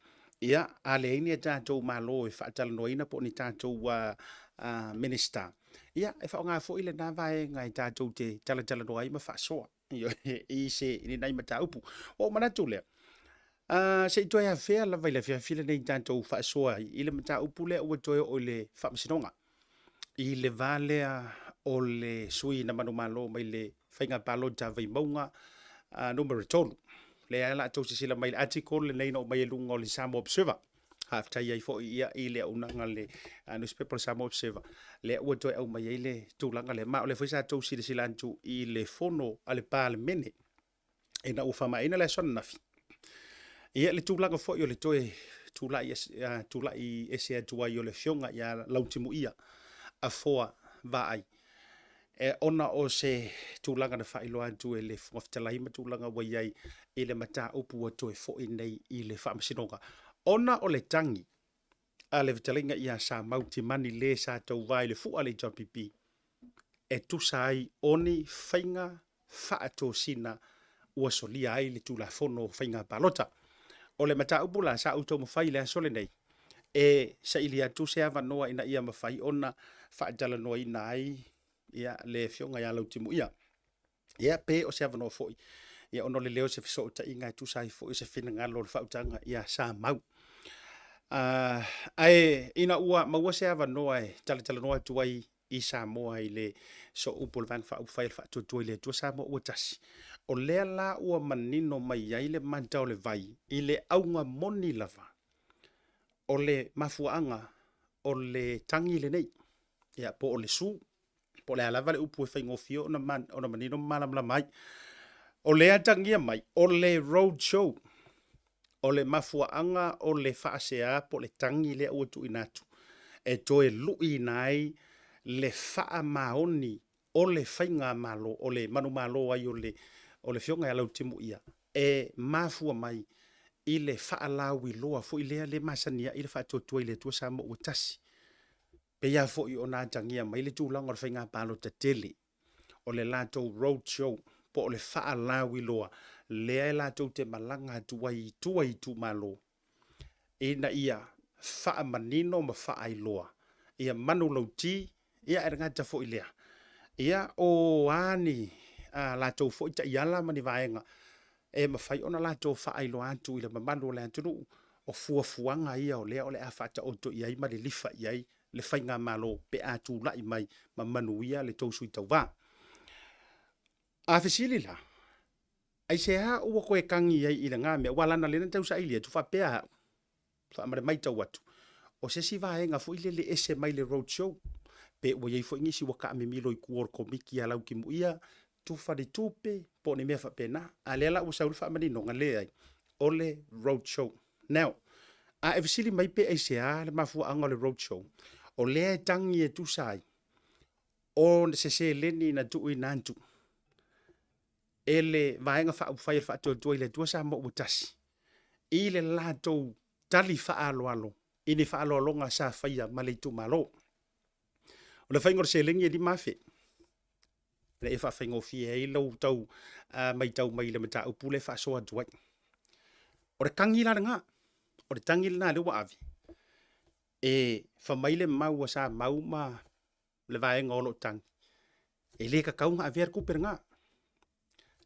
ia, a leai ni a tatou Malo e faatalanoaina po o ni tatou Minister, ia, e faaaoga foi lena vaega e tatou te talatalanoa ai ma faasoa i se i nai mataupu. Ua ou manatu lea, se i toe afea lava i le afiafi lenei tatou faasoa ai i le mataupu lea ua toe oo i le Faamasinoga. I le va lea o le sui na manumalo mai le faiga palota a Vaimauga numera 3. Lea la tou silasila mai i le article lenei na aumai i luga o le Samoa Observer. Faafetai ai foi ia i le auaunaga a le newspaper o le Samoa Observer, lea ua toe aumai ai le tulaga lea. Ma o lea foi sa tou silasila atu i le fono a le Palemene ina ua faamaeaina le aso ananafi. Ia, le tulaga foi o le toe tulai, tulai ese atu ai o le afioga ia Lautimuia Afoa Vaai, e, ona o se tulaga na faailoa atu e le Fofoga Fetalai ma tulaga ua i ai i le mataupu ua toe foi nei i le Faamasinoga, ona o le tagi a le fetalaiga ia Samau Timani le sa tauva i le fua a le HRPP e tusa ai o ni faiga faatosina ua solia ai le Tulafono o Faiga Palota. O le mataupu la sa ou taumafai i le aso lenei e saili atu se avanoa ina ia mafai ona faatalanoaina ai ia le afioga ia Lautimuia. Ia pe o se avanoa foi ia ona o le leo o se fesootaiga e tusa ai foi o se finagalo o le faautaga ia Samau. Ae ina ua maua se avanoa e talatalanoa atu ai i Samoa i le sooupu o le Vaega Faaupufai o le Faatuatua i le Atua Samoa ua tasi, o lea la ua manino mai ai le mata o le vai i le auga moni lava o le mafuaaga o le tagi lenei, ia, po o le su, po o le a lava le upu e faigofie ona, ona manino ma malamalama ai. O lea tagia mai, o le road show, o le mafuaaga o le faasea po o le tagi lea ua tuuina atu e toe luiina ai le faamaoni o le faigamalo, o le manumalo ai o le, o le Afioga ia Lautimuia, e mafua mai i le faalauiloa foi lea le masani ai le faatuatua i le Atua Samoa ua tasi. Pei lava foi ona atagia mai le tulaga o le faiga palota tele, o le latou road show po o le faalauiloa lea e latou te malaga atu ai i tua i itumalo ina ia faamanino ma faailoa ia manulauti, ia ae le gata foi i lea, ia o a ni a latou foi taiala ma ni vaega e mafai ona latou faailoa atu i le mamalu o le atunuu o fuafuaga ia o lea o le a faataoto i ai ma lilifa i ai le faigamalo pe a tulai mai ma manuia le tou sui tauva. A fesili la, aisea ua toe tagi ai i lena mea? Aua leaga o lea na tau saili atu faapea au, ma le matau atu, o se isi vaega foi lele ese mai le road show, pe ua i ai foi nisi ua taamimilo i tua o le Komiti a Lautimuia, tufa ni tupe, po o ni mea faapena. A lea la ua sau le faamaninoga, leai, o le road show. Now, a e fesili mai pe aisea le mafuaaga o le road show, o lea e tagi e tusa ai o se seleni na tuuina atu e le Vaega Faaupufai a le Faatuatua i le Atua Samoa ua Tasi i le latou tali faaaloalo i ni faaaloaloga sa faia ma le itumalo. O le faiga o le seleni e $5,000. Ina ia faafaigofie ai lou tau matau mai i le mataupu lea e faasoa atu ai. O le tagi la lena, o le tagi lena lea ua ave, e fai mai le mau a Samau ma le vaega o lo o tagi, e le tatau ona avea le tupe lena,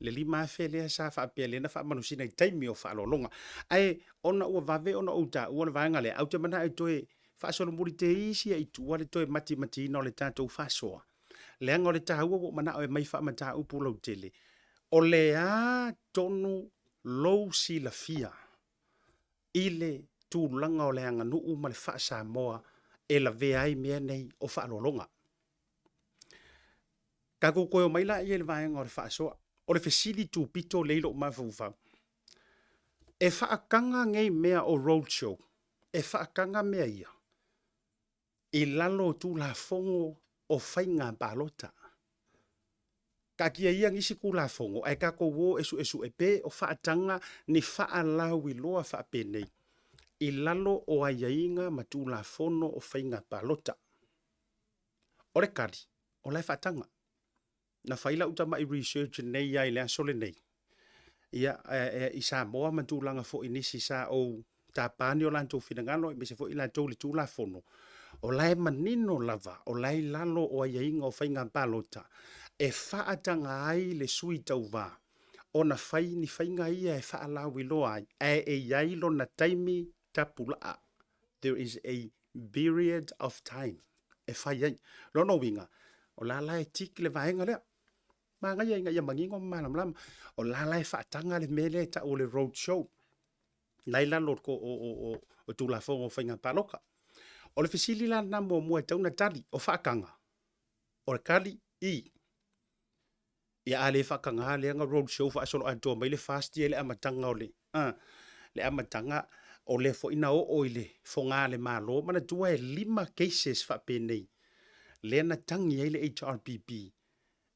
le $5,000 lea sa faapea lea na faamanusina i taimi o faaaloaloga. Ae ona ua vave ona ou taua le vaega lea, ae ou te manao e toe faasolomuli te isi i tua le toe matimatiina o le tatou faasoa, leaga o le taua ua ou manao e aumai faamataupu lautele, o le a tonu lou silafia i le tulaga o le aganuu ma le faa-Samoa e lavea ai mea nei o faaaloaloga. Tatou toe omai laia i le vaega o le faasoa. O le fesili tupito lea i lou mafaufau, e faataga nei mea o road show, e faataga mea ia i lalo o Tulafono o Faiga Palota. Taatia ia nisi Tulafono ae tatou o e suesue pe o faataga ni faalauiloa faapenei i lalo o aiaiga ma Tulafono o Faiga Palota. O le tali, o la e faataga. Na fai lau tamai research nei lava i le aso lenei, ia, i Samoa ma tulaga foi i nisi sa ou tapa ni o latou finagalo aemaise foi i latou i le Tulafono, o la e manino lava, o la e i lalo o aiaiga o faiga palota e faataga ai le sui tauva ona fai ni faiga ia e faalauiloa ai, ae e i ai lona taimi tapulaa. There is a period of time e fai ai. Lona uiga, o la la e tick le vaega lea. Manaia ina ia manino ma malamalama. O la la e faataga le mea lea e tau o le road show la i lalo o Tulafono o Faiga Palota. O le fesili la lena muamua e tatau ona tali, o faataga? O le tali, i. Ia a le faataga lea na road show faasoloatoa mai le FAST ia i le amataga o le, a, le amataga o lea foi na oo i le foga a le Malo. Manatua e 5 cases faapenei lea na tagi ai le HRPP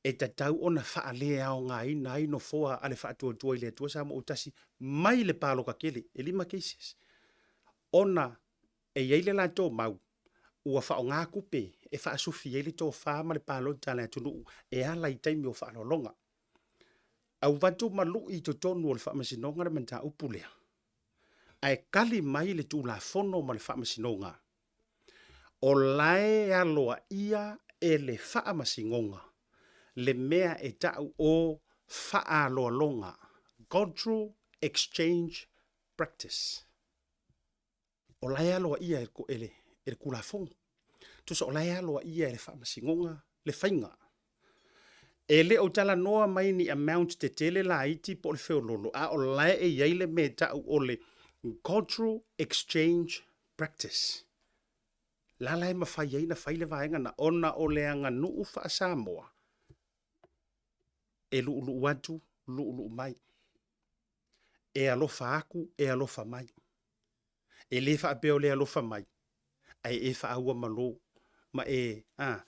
e tatau ona faaleaogaina ai nofoa a le Faatuatua i le Atua Samoa ua Tasi mai le palota tele, e 5 cases. Ona e i ai le latou mau ua faaaoga tupe e faasufi ai le tofa ma le palota a le atunuu e ala i taimi o faaaloaloga. Avatu ma lui i totonu o le Faamasinoga le mataupu lea, ae tali mai le Tulafono ma le Faamasinoga, o la e aloaia e le Faamasinoga le mea e ta'u o faaaloaloga, cultural exchange practice. O la e aloaia e le Tulafono. Tusa o la e aloaia e le Faamasinoga le faiga. E le o talanoa mai ni amount tetele laiti po o le feololo, a o la e i ai le mea e ta'u o le cultural exchange practice. La la e mafai ai ona fai le vaega na ona o le aganuu faa-Samoa e luuluu atu, luuluu mai. E alofa atu, e alofa mai. E le faapea o le alofa mai, ae e faauamalo ma e, a,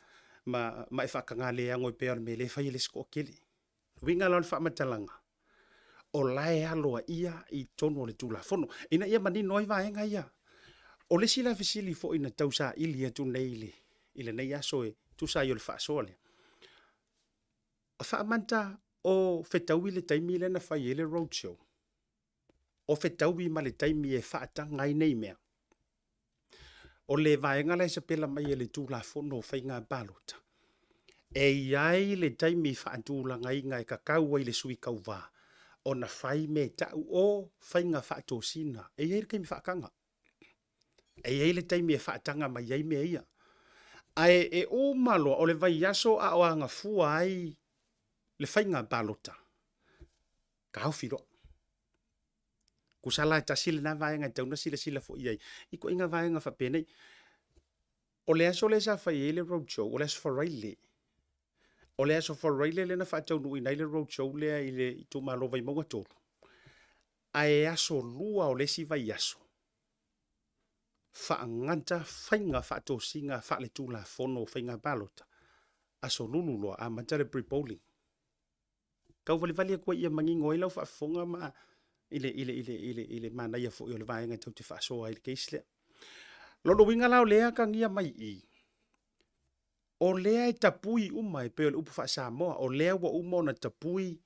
ma, ma e faatagaleago e pei o le mea lea e fai e le isi toatele. O le uiga la o le faamatalaga, o la e aloaia i totonu o le Tulafono, ina ia manino ai vaega ia. O le isi la fesili foi na tausaili atu nei i le, i lenei aso e tusa ai o le faasoa lea, faamata o fetaui le taimi lea na fai ai le road show? O fetaui ma le taimi e faataga ai nei mea? O le vaega la e sapela mai e le Tulafono o Faiga Palota, e i ai le taimi faatulagaina e tatau ai le sui tauva ona fai mea e ta'u o faiga faatosina. E i ai le taimi faataga. E i ai le taimi e faataga mai ai mea ia. Ae e uma loa o le vaiaso a o agafua ai le faiga palota, taofi loa. Tusa la e tasi lena vaega e tatau ona silasila foi i ai i ituaiga vaega faapenei. O le aso lea sa fai ai le road show, o le aso Faraile. O le aso Faraile lea na faataunuuina ai le road show lea i le itumalo o Vaimauga 3, ae aso 2 o le isi vaiaso, faagata faiga faatosina faaletulafono o faiga palota, aso Lulu loa amata le pre-polling. Tau valivali atu ai ia manino ai lau faafofoga ma i le, i le, i le, i le, i le manaia foi o le vaega e tau te faasoa ai i le case lea. Lona uiga la o lea e atagia mai i i, O lea e tapui uma e pei o le upu faa-Samoa, o lea ua uma ona tapui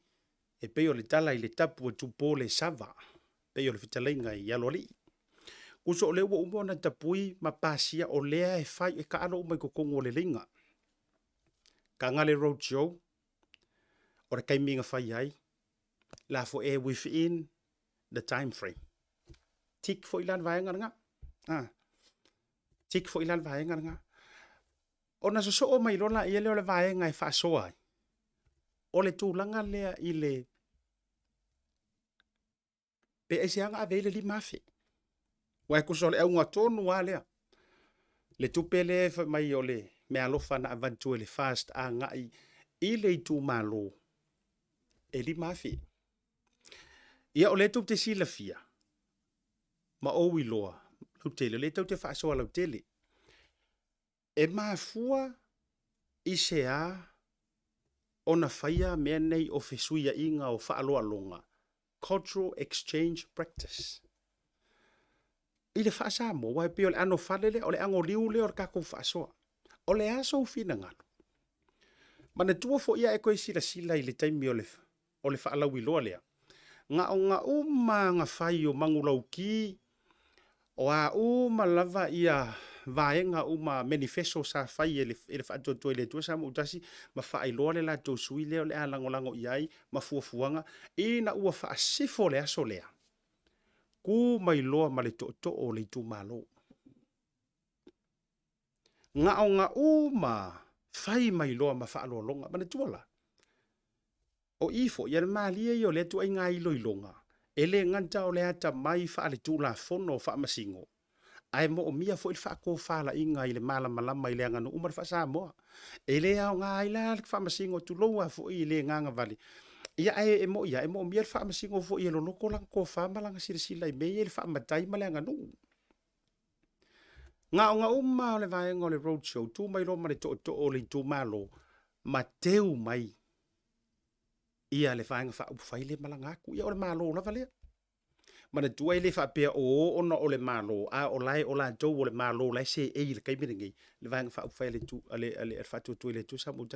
e pei o le tala i le tapu a Tupo le Sava, pei o le fetalaiga i Aloalii. Kuso o lea ua uma ona tapui ma pasia o lea e fai e taalo uma i totonu o le leiga. Tagale Road Show, o le taimi na fai ai, la foi e within the time frame. Tick foi la le vaega lena. Ah. Tick foi la le vaega lena. Ona sosoo mai loa laia lea o le vaega e faasoa ai, o le tulaga lea i le pe aisea na ave ai le 5,000. Aua e tusa o le auga tonu lava lea. Le tupe lea e fai mai o le meaalofa na avatu e le FAST agai i le itumalo e 5,000. Ia o lea tou te silafia ma ou iloa lautele, o lea tou te faasoa lautele. E mafua i se a ona faia mea nei o fesuiaiga o faaaloaloga, cultural exchange practice, i le faa-Samoa, aua e pei o le anofale lea, o le anoliu lea o le tatou faasoa. O le a sou finagalo? Manatua foi a e toe silasila i le taimi o le o le faalauiloa lea, na ona uma na fai o manulauti, o a uma lava ia vaega uma manifesto sa fai e le, e le Faatuatua i le Atua Samoa ma faailoa le latou sui lea o le a lagolago i ai ma fuafuaga ina ua faasifo le aso lea, tu mai loa ma le tootoo o le itumalo. Na ona uma fai mai loa ma faaaloaloga. Manatua la, O i foi, ia le malie ia o lea ituaiga iloiloga, e le gata o le atamai faaletulafono o Faamasino, ae moomia foi le faatofalaiga i le malamalama i le aganuu ma le faa-Samoa. E le aoga ai la le Faamasino, tulou lava foi i le gagavale, ia ae e moi lava, e moomia le Faamasino foi e loloto lana tofa ma lana silasila i mea ia i le faamatai ma le aganuu. Na ona uma lava o le vaega o le road show, tu mai loa ma le tootoo o le itumalo ma teu mai ia le Vaega Faaupufai lea e malaga atu. Ia o le Malo lava lea. Manatua e le faapea o o ona o le Malo, a o la e o latou o le Malo o la e seei i le taimi lenei, le Vaega Faaupufai a le, a le, a le Faatuatua i le Atua Samoa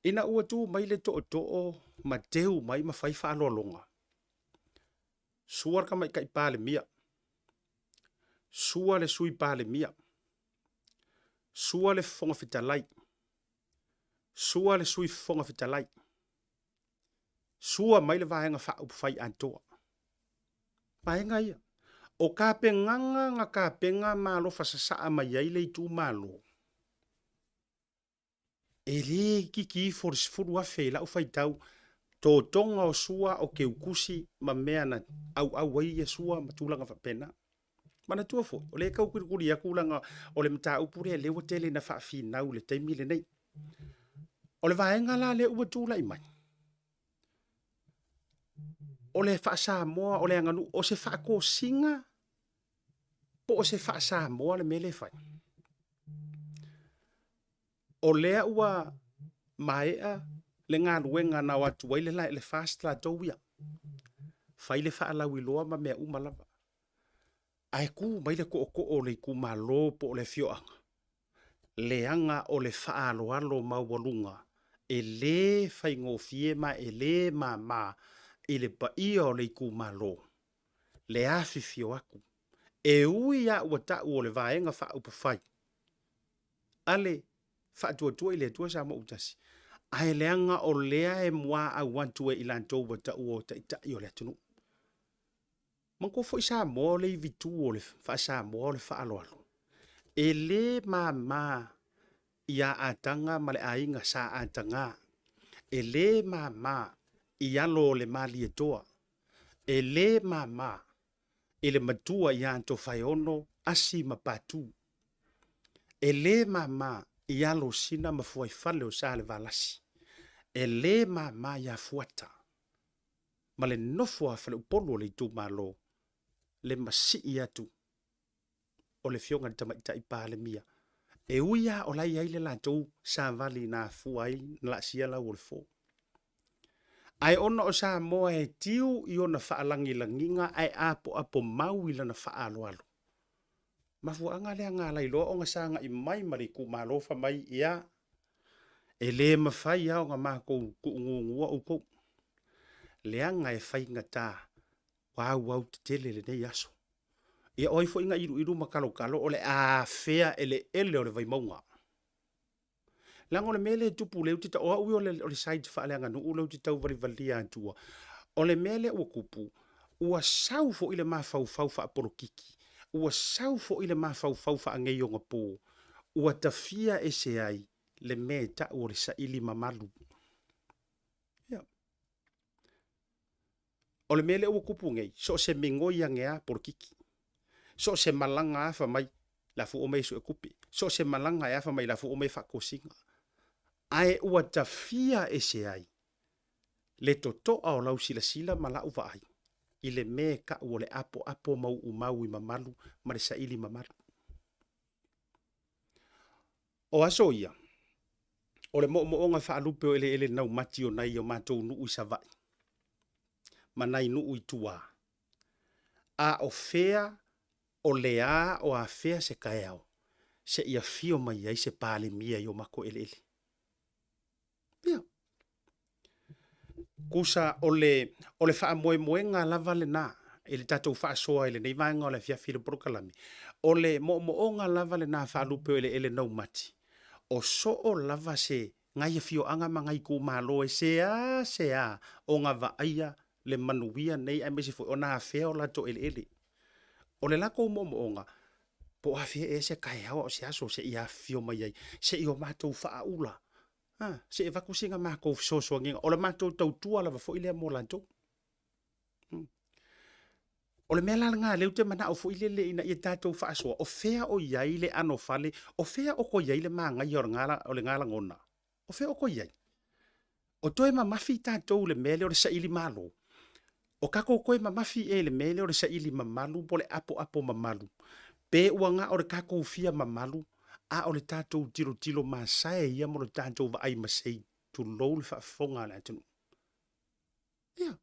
Ina ua tu mai le tootoo ma teu mai ma fai faaaloaloga, sua le Tamaitai Palemia, sua le Sui Palemia, sua le Fofoga Fetalai, Sua le Sui Fofoga Fetalai. Sua mai le Vaega Faaupufai atoa. Vaega ia. O tapenaga na tapena ma alofa sasaa mai ai le itumalo, e le itiiti ifo le 10,000 i lau faitau, totoga o sua o teutusi ma mea na auau ai ia sua ma tulaga faapena. Manatua foi, o lea e tau kulikuli atu leaga o le mataupu lea lea ua tele ina faafinau i le taimi lenei. O le vaega la lea ua tulai mai, o le faa-Samoa, o le aganuu, o se faatosina po o se faa-Samoa le mea lea e fai. O lea ua maea le galuega na o atu ai le, le FAST latou ia, fai le faalauiloa ma mea uma lava. Ae tu mai le tootoo o le itumalo po o le afioaga, leaga o le faaaloalo maualuga e le faigofie ma e le mama i le paia o le itumalo le afifio atu. E ui lava ua tau o le Vaega Faaupufai a le Faatuatua i le Atua Samoa ua Tasi, ae leaga o lea e muaau atu e i latou ua taua o taitai o le atunuu. Manatua foi Samoa o le ivitu o le faa-Samoa o le faaaloalo. E le mama ia Ataga ma le aiga Sa Ataga. E le mama i alo o le Malietoa. E le mama i le matua ia Tofaeono, Asi ma Patu. E le mama i alo o Sina ma Fuaifale o Salevalasi. E le mama ia Fuata ma le nofo a faleupolu o le itumalo le masii atu o le Afioga i le Tamaitai Palemia, e ui lava o la e i ai le latou savali na afua ai na laasia lau o le fo. Ae ona o Samoa e tiu i ona faalagilagiga ae apoapo mau i lana faaaloalo. Mafuaaga lea na ala ai loa ona sagai mai ma le itumalo fai mai, ia, e le mafai lava ona matou tuugugua outou, leaga e faigata ua auau tetele lenei aso. Ia o ai foi na iluilu ma talotalo o le a afea eleele o le Vaimauga. Leaga o le mea lea e tupu lea ou te tau, o au ia o le side faaleaganuu lea ou te tau valivalia atua. O le mea lea ua tupu, ua sau foi le mafaufau faapolokiki, ua sau foi le mafaufau faaneionapo, ua tafia ese ai le mea e tau o le saili mamalu. Ia. O le mea lea ua tupu nei, so o se migoi ane lava polokiki, so o se malaga lava fai mai, la fu omai e suetupe, so o se malaga e a fai mai la fu omai e faatosina. Ae ua tafia ese ai le totoa o lau silasila ma lau vaai i le mea e tau o le apoapo ma uumau i mamalu ma le saili mamalu. O aso ia, o le moomooga faalupe o eleele naumati o nai o matou nuu i Savaii ma nai nuu i tua, a o fea o le a o afea se taeao seia afio mai ai se Palemia i o matou eleele. Ia. Tusa o le, o le faamoemoega lava lena i le tatou faasoa i lenei vaega o le afiafi i le polokalame, o le moomooga lava lena faalupe o eleele naumati, o soo lava se nai afioaga ma nai itumalo e seasea ona vaaia le manuia nei aemaise foi ona afea o latou eleele. O le latou moomooga, po o afea ea se taeao a o se aso seia afifio mai ai, se i o matou faaula, a, se i avatu sina matou fesoasoaniga, o le matou tautua lava foi lea mo latou. O le mea la lena lea ou te manao foi lele ina ia tatou faasoa, o fea o i ai le anofale, o fea o toe i ai le manaia o lena lagona? O fea o toe i ai? O toe mamafi tatou i le mea lea o le saili malo? O tatou toe mamafi ea i le mea lea o le saili mamalu po o le apoapo mamalu? Pe ua na o le tatou fia mamalu, a o le tatou tilotilo masae ia mo le tatou vaai masei, tulou le faafofoga a le atunuu. Ia.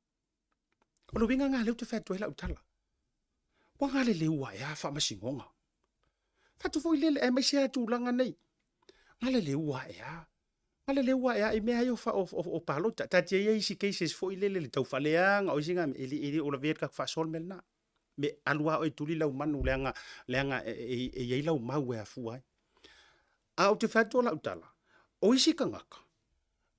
O le uiga lena lea ou te fai atu ai lau tala. Ua galeleu ae a faamasinoga. Fai atu foi lele, aemaise lava tulaga nei. Galeleu ae a. Galeleu ae a i mea ia o, o, o, o palota. Taatia ia isi cases foi lele le tau faaleaga o isi na mea, e le, e le o lavea i le tatou faasoa le mea lena. Me alu lava oe e tuli lau manu leaga, leaga e, e, e i ai lau mau e afua ai. A ou te fai atu o lau tala, o isi tagata,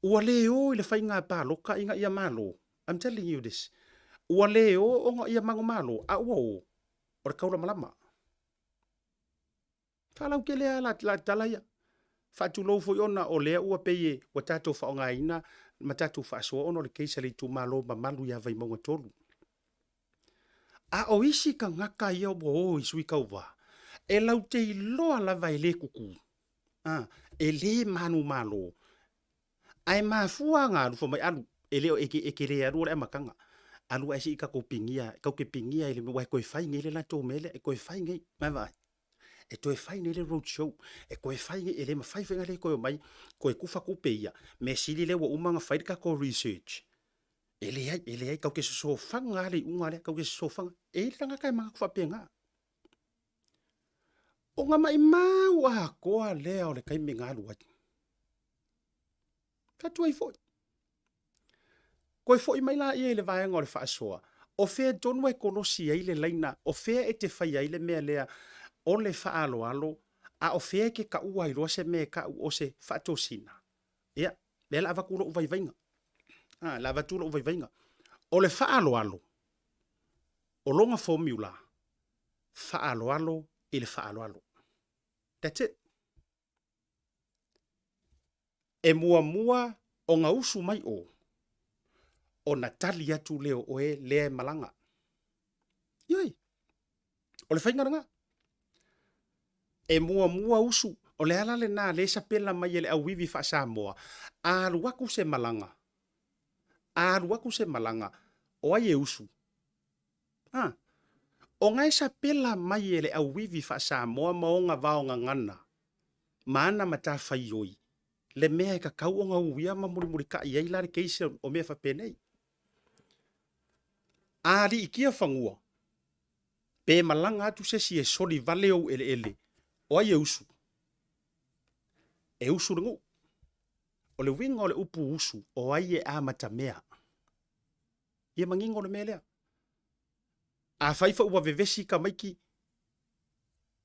ua le o i le faiga palota ina ia malo. I'm telling you this. Ua le o ona ia manumalo, a ua o, o le taulamalama. Faalautele lava la, la tala ia. Faatulou foi ona o lea ua pei e, ua tatou faaaogaina ma tatou faasoa ona o le case a le itumalo mamalu ia Vaimauga 3. A o isi tagata ia ua o i sui tauva, e latou te iloa lava e le tutu, a, e le manumalo, Ae mafua ona alu, fai mai alu, e le o, e te, e te le alu o le amataga. Alu ae se i tatou pigia, tatou te pigia i le mea, aua e toe fai nei le latou mea lea, e toe fai nei, vaavaai. E toe fai nei le road show, e toe fai nei, e le mafai foi ona le toe omai, toe tufa tupe ia. Mea sili lea ua uma ona fai le tatou research. E leai, e leai, tatou te sosofaga lava le iuga lea, tatou te sosofaga. E i ai le tagata e manatu faapena. Ona maimau atoa lea o le taimi na alu ai. Fai atu ai foi. Toe foi mai laia i le vaega o le faasoa, o fea tonu e kolosi ai le laina, o fea e te faia ai le mea lea o le faaaloalo, a o fea e te taua ai loa se mea e tau o se faatosina. Ia, lea la avatu lou vaivaiga. A, la avatu lou vaivaiga. O le faaaloalo, o lona formula, faaaloalo i le faaaloalo. That's it. E muamua ona usu mai o, ona tali atu lea o oe lea e malaga. Ioe, o le faiga lena. E muamua usu, o le ala lena lea e sapela mai e le auivi faa-Samoa, a alu atu se malaga, a alu atu se malaga, o ai e usu? A, ona e sapela mai e le auivi faa-Samoa ma ona vaogagana ma ana matafaioi le mea e tatau ona uia ma mulimulitai ai la le case o mea faapenei. A aliitia fanua, Pe malaga atu se isi e soli vale ou eleele, o ai e usu? E usu le nuu. O le uiga o le upu usu, o ai e amatamea. Ia manino le mea lea. Afai foi ua vevesi tamaiti,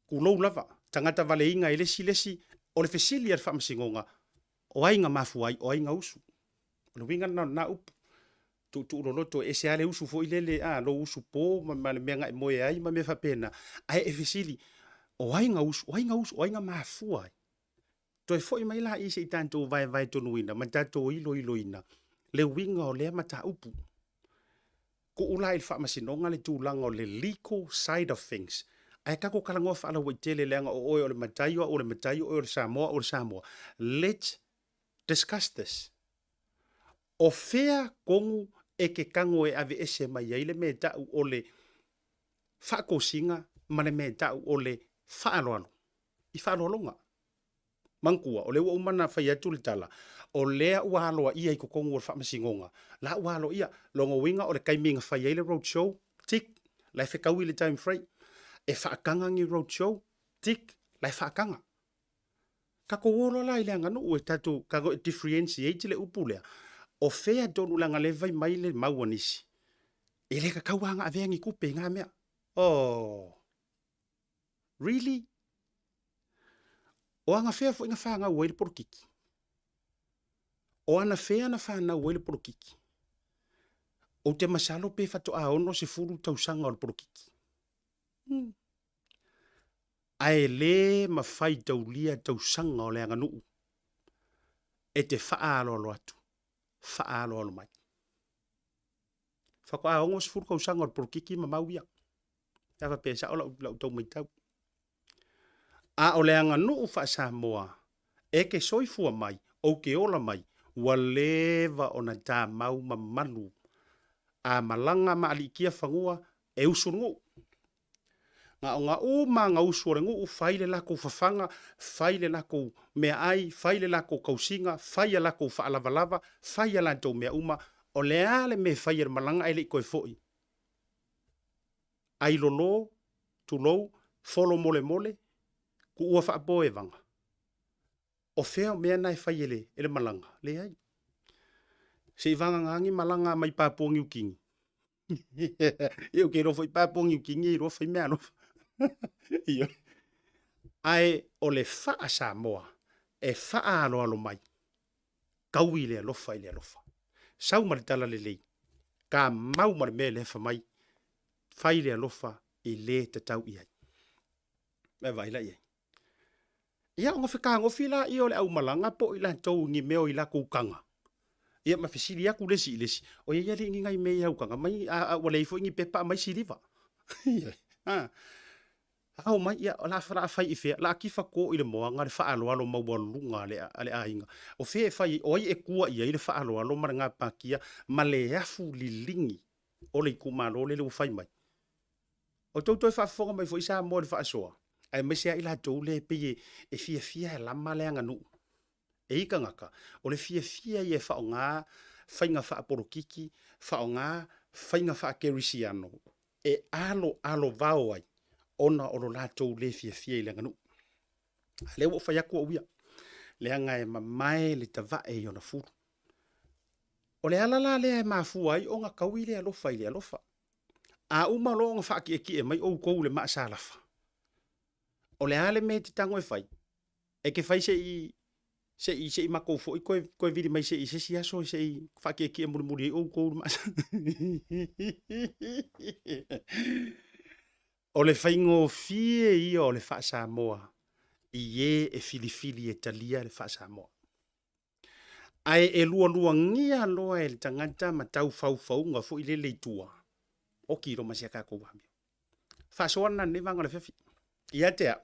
tulou lava, tagata valeina e le isi le isi, o le fesili a le Faamasinoga, o ai na mafua ai, o ai na usu? O le uiga lena o lena upu. Tuutuu loloto, e ese lava le usu foi lele, a, lou usu po ma le mea na e moe ai ma mea faapena, ae e fesili, o ai na usu, o ai na usu, o ai na mafua ai? Toe foi mai laia se i tatou vaevaetonuina ma tatou iloiloina le uiga o lea mataupu. Tuu la i le Faamasinoga le tulaga o le legal side of things, ae tatou talanoa faalauaitele leaga o oe o le matai, o au o le matai, o oe o le Samoa, au o le Samoa. Let's discuss this. O fea tonu e te tago e aveese mai ai le mea e ta'u o le faatosina ma le mea e ta'u o le faaaloalo i faaaloaloga? Manatua, o lea ua uma ona fai atu le tala, o lea ua aloaia i totonu o le Faamasinoga, la ua aloaia. Lona uiga o le taimi na fai ai le road show, tick, la e fetaui le time frame. E faataga ni road show, tick, la e faataga. Tatou o loa la i le aganuu e tatou, tatou e differentiate le upu lea, o fea tonu leaga o lea e fai mai le mau a nisi, e le tatau lava ona avea ni tupe i na mea. Oh! Really? O anafea foi na fanau ai le polokiki? O anafea na fanau ai le polokiki? Ou te masalo pe faatoa 60 tausaga o le polokiki. Ae le mafai taulia tausaga o le aganuu e te faaaloalo atu, faaaloalo mai. Faatoa 60 tausaga o le polokiki ma mau ia. Pe a faapea e sao lau, lau tau maitau. A o le aganuu faa-Samoa, e ke soifua mai, ou ke ola mai, ua leva ona tamau ma malu. A malaga ma aliikia fanua, e usu le nuu. Na o na uma na usu o le nuu, fai le latou fafaga, fai le latou meaai, fai le latou tausiga, fai a latou faalavalava, fai a latou mea uma. O le a le mea e fai e le malaga ae le i toe foi? Ai lolo, tulou, folo molemole, tuua faapoevaga. O fea o mea na e fai e le, e le malaga? Leai. Se i vagana ni malaga mai Papua Niu Kini. Ia ou te iloa foi Papua Niu Kini e iloa fai mea alofa. Ioe. Ae o le faa-Samoa e faaaloalo mai, taui le alofa i le alofa. Sau ma le tala lelei, tamau ma le mea lea fai mai, fai le alofa i le tatau i ai. Vaai vaai la i ai. Ia ona fetagofi laia o le aumalaga po o i latou i ni mea o i latou taga. Ia ma fesili atu le isi i le isi, o i ai alii ni nai mea i au taga mai a, a ua leai foi ni pepa aumai siliva. A, ao mai, ia, o le a fai i fea? O le a tifa to i le moaga le faaaloalo maualuluga a le, a le aiga. O fea e fai ai? O ai e tua i ai le faaaloalo ma le gapatia ma le afu liligi o le itumalo lele ua fai mai? O tou toe faafofoga mai foi Samoa i le faasoa, aemaise lava i latou lea e pei e fiafia e lama le aganuu. E i tagata, o le fiafia ia e faaaoga faiga faapolokiki, faaaoga faiga faakerisiano e aloalovao ai ona o lo latou le fiafia i le aganuu. A lea ua ou fai atu au ia, leaga e mamae le tavae i ona fulu. O le ala la lea e mafua ai ona taui le alofa i le alofa. A uma loa ona faatietie mai outou i le maa salafa, o le a le mea e te tago e fai? E te fai se i se i se i matou foi toe toe vili mai se i se isi aso se i faatietie mulimuli ai outou i le maa O le faigofie ia o le faa-Samoa i e e filifili e talia le faa-Samoa. Ae e lualuagia loa e le tagata ma tau faufauga foi lele i tua, oti loa ma si a tatou amio. Faasoa lena lenei vaega o le afiafi. Ia te au,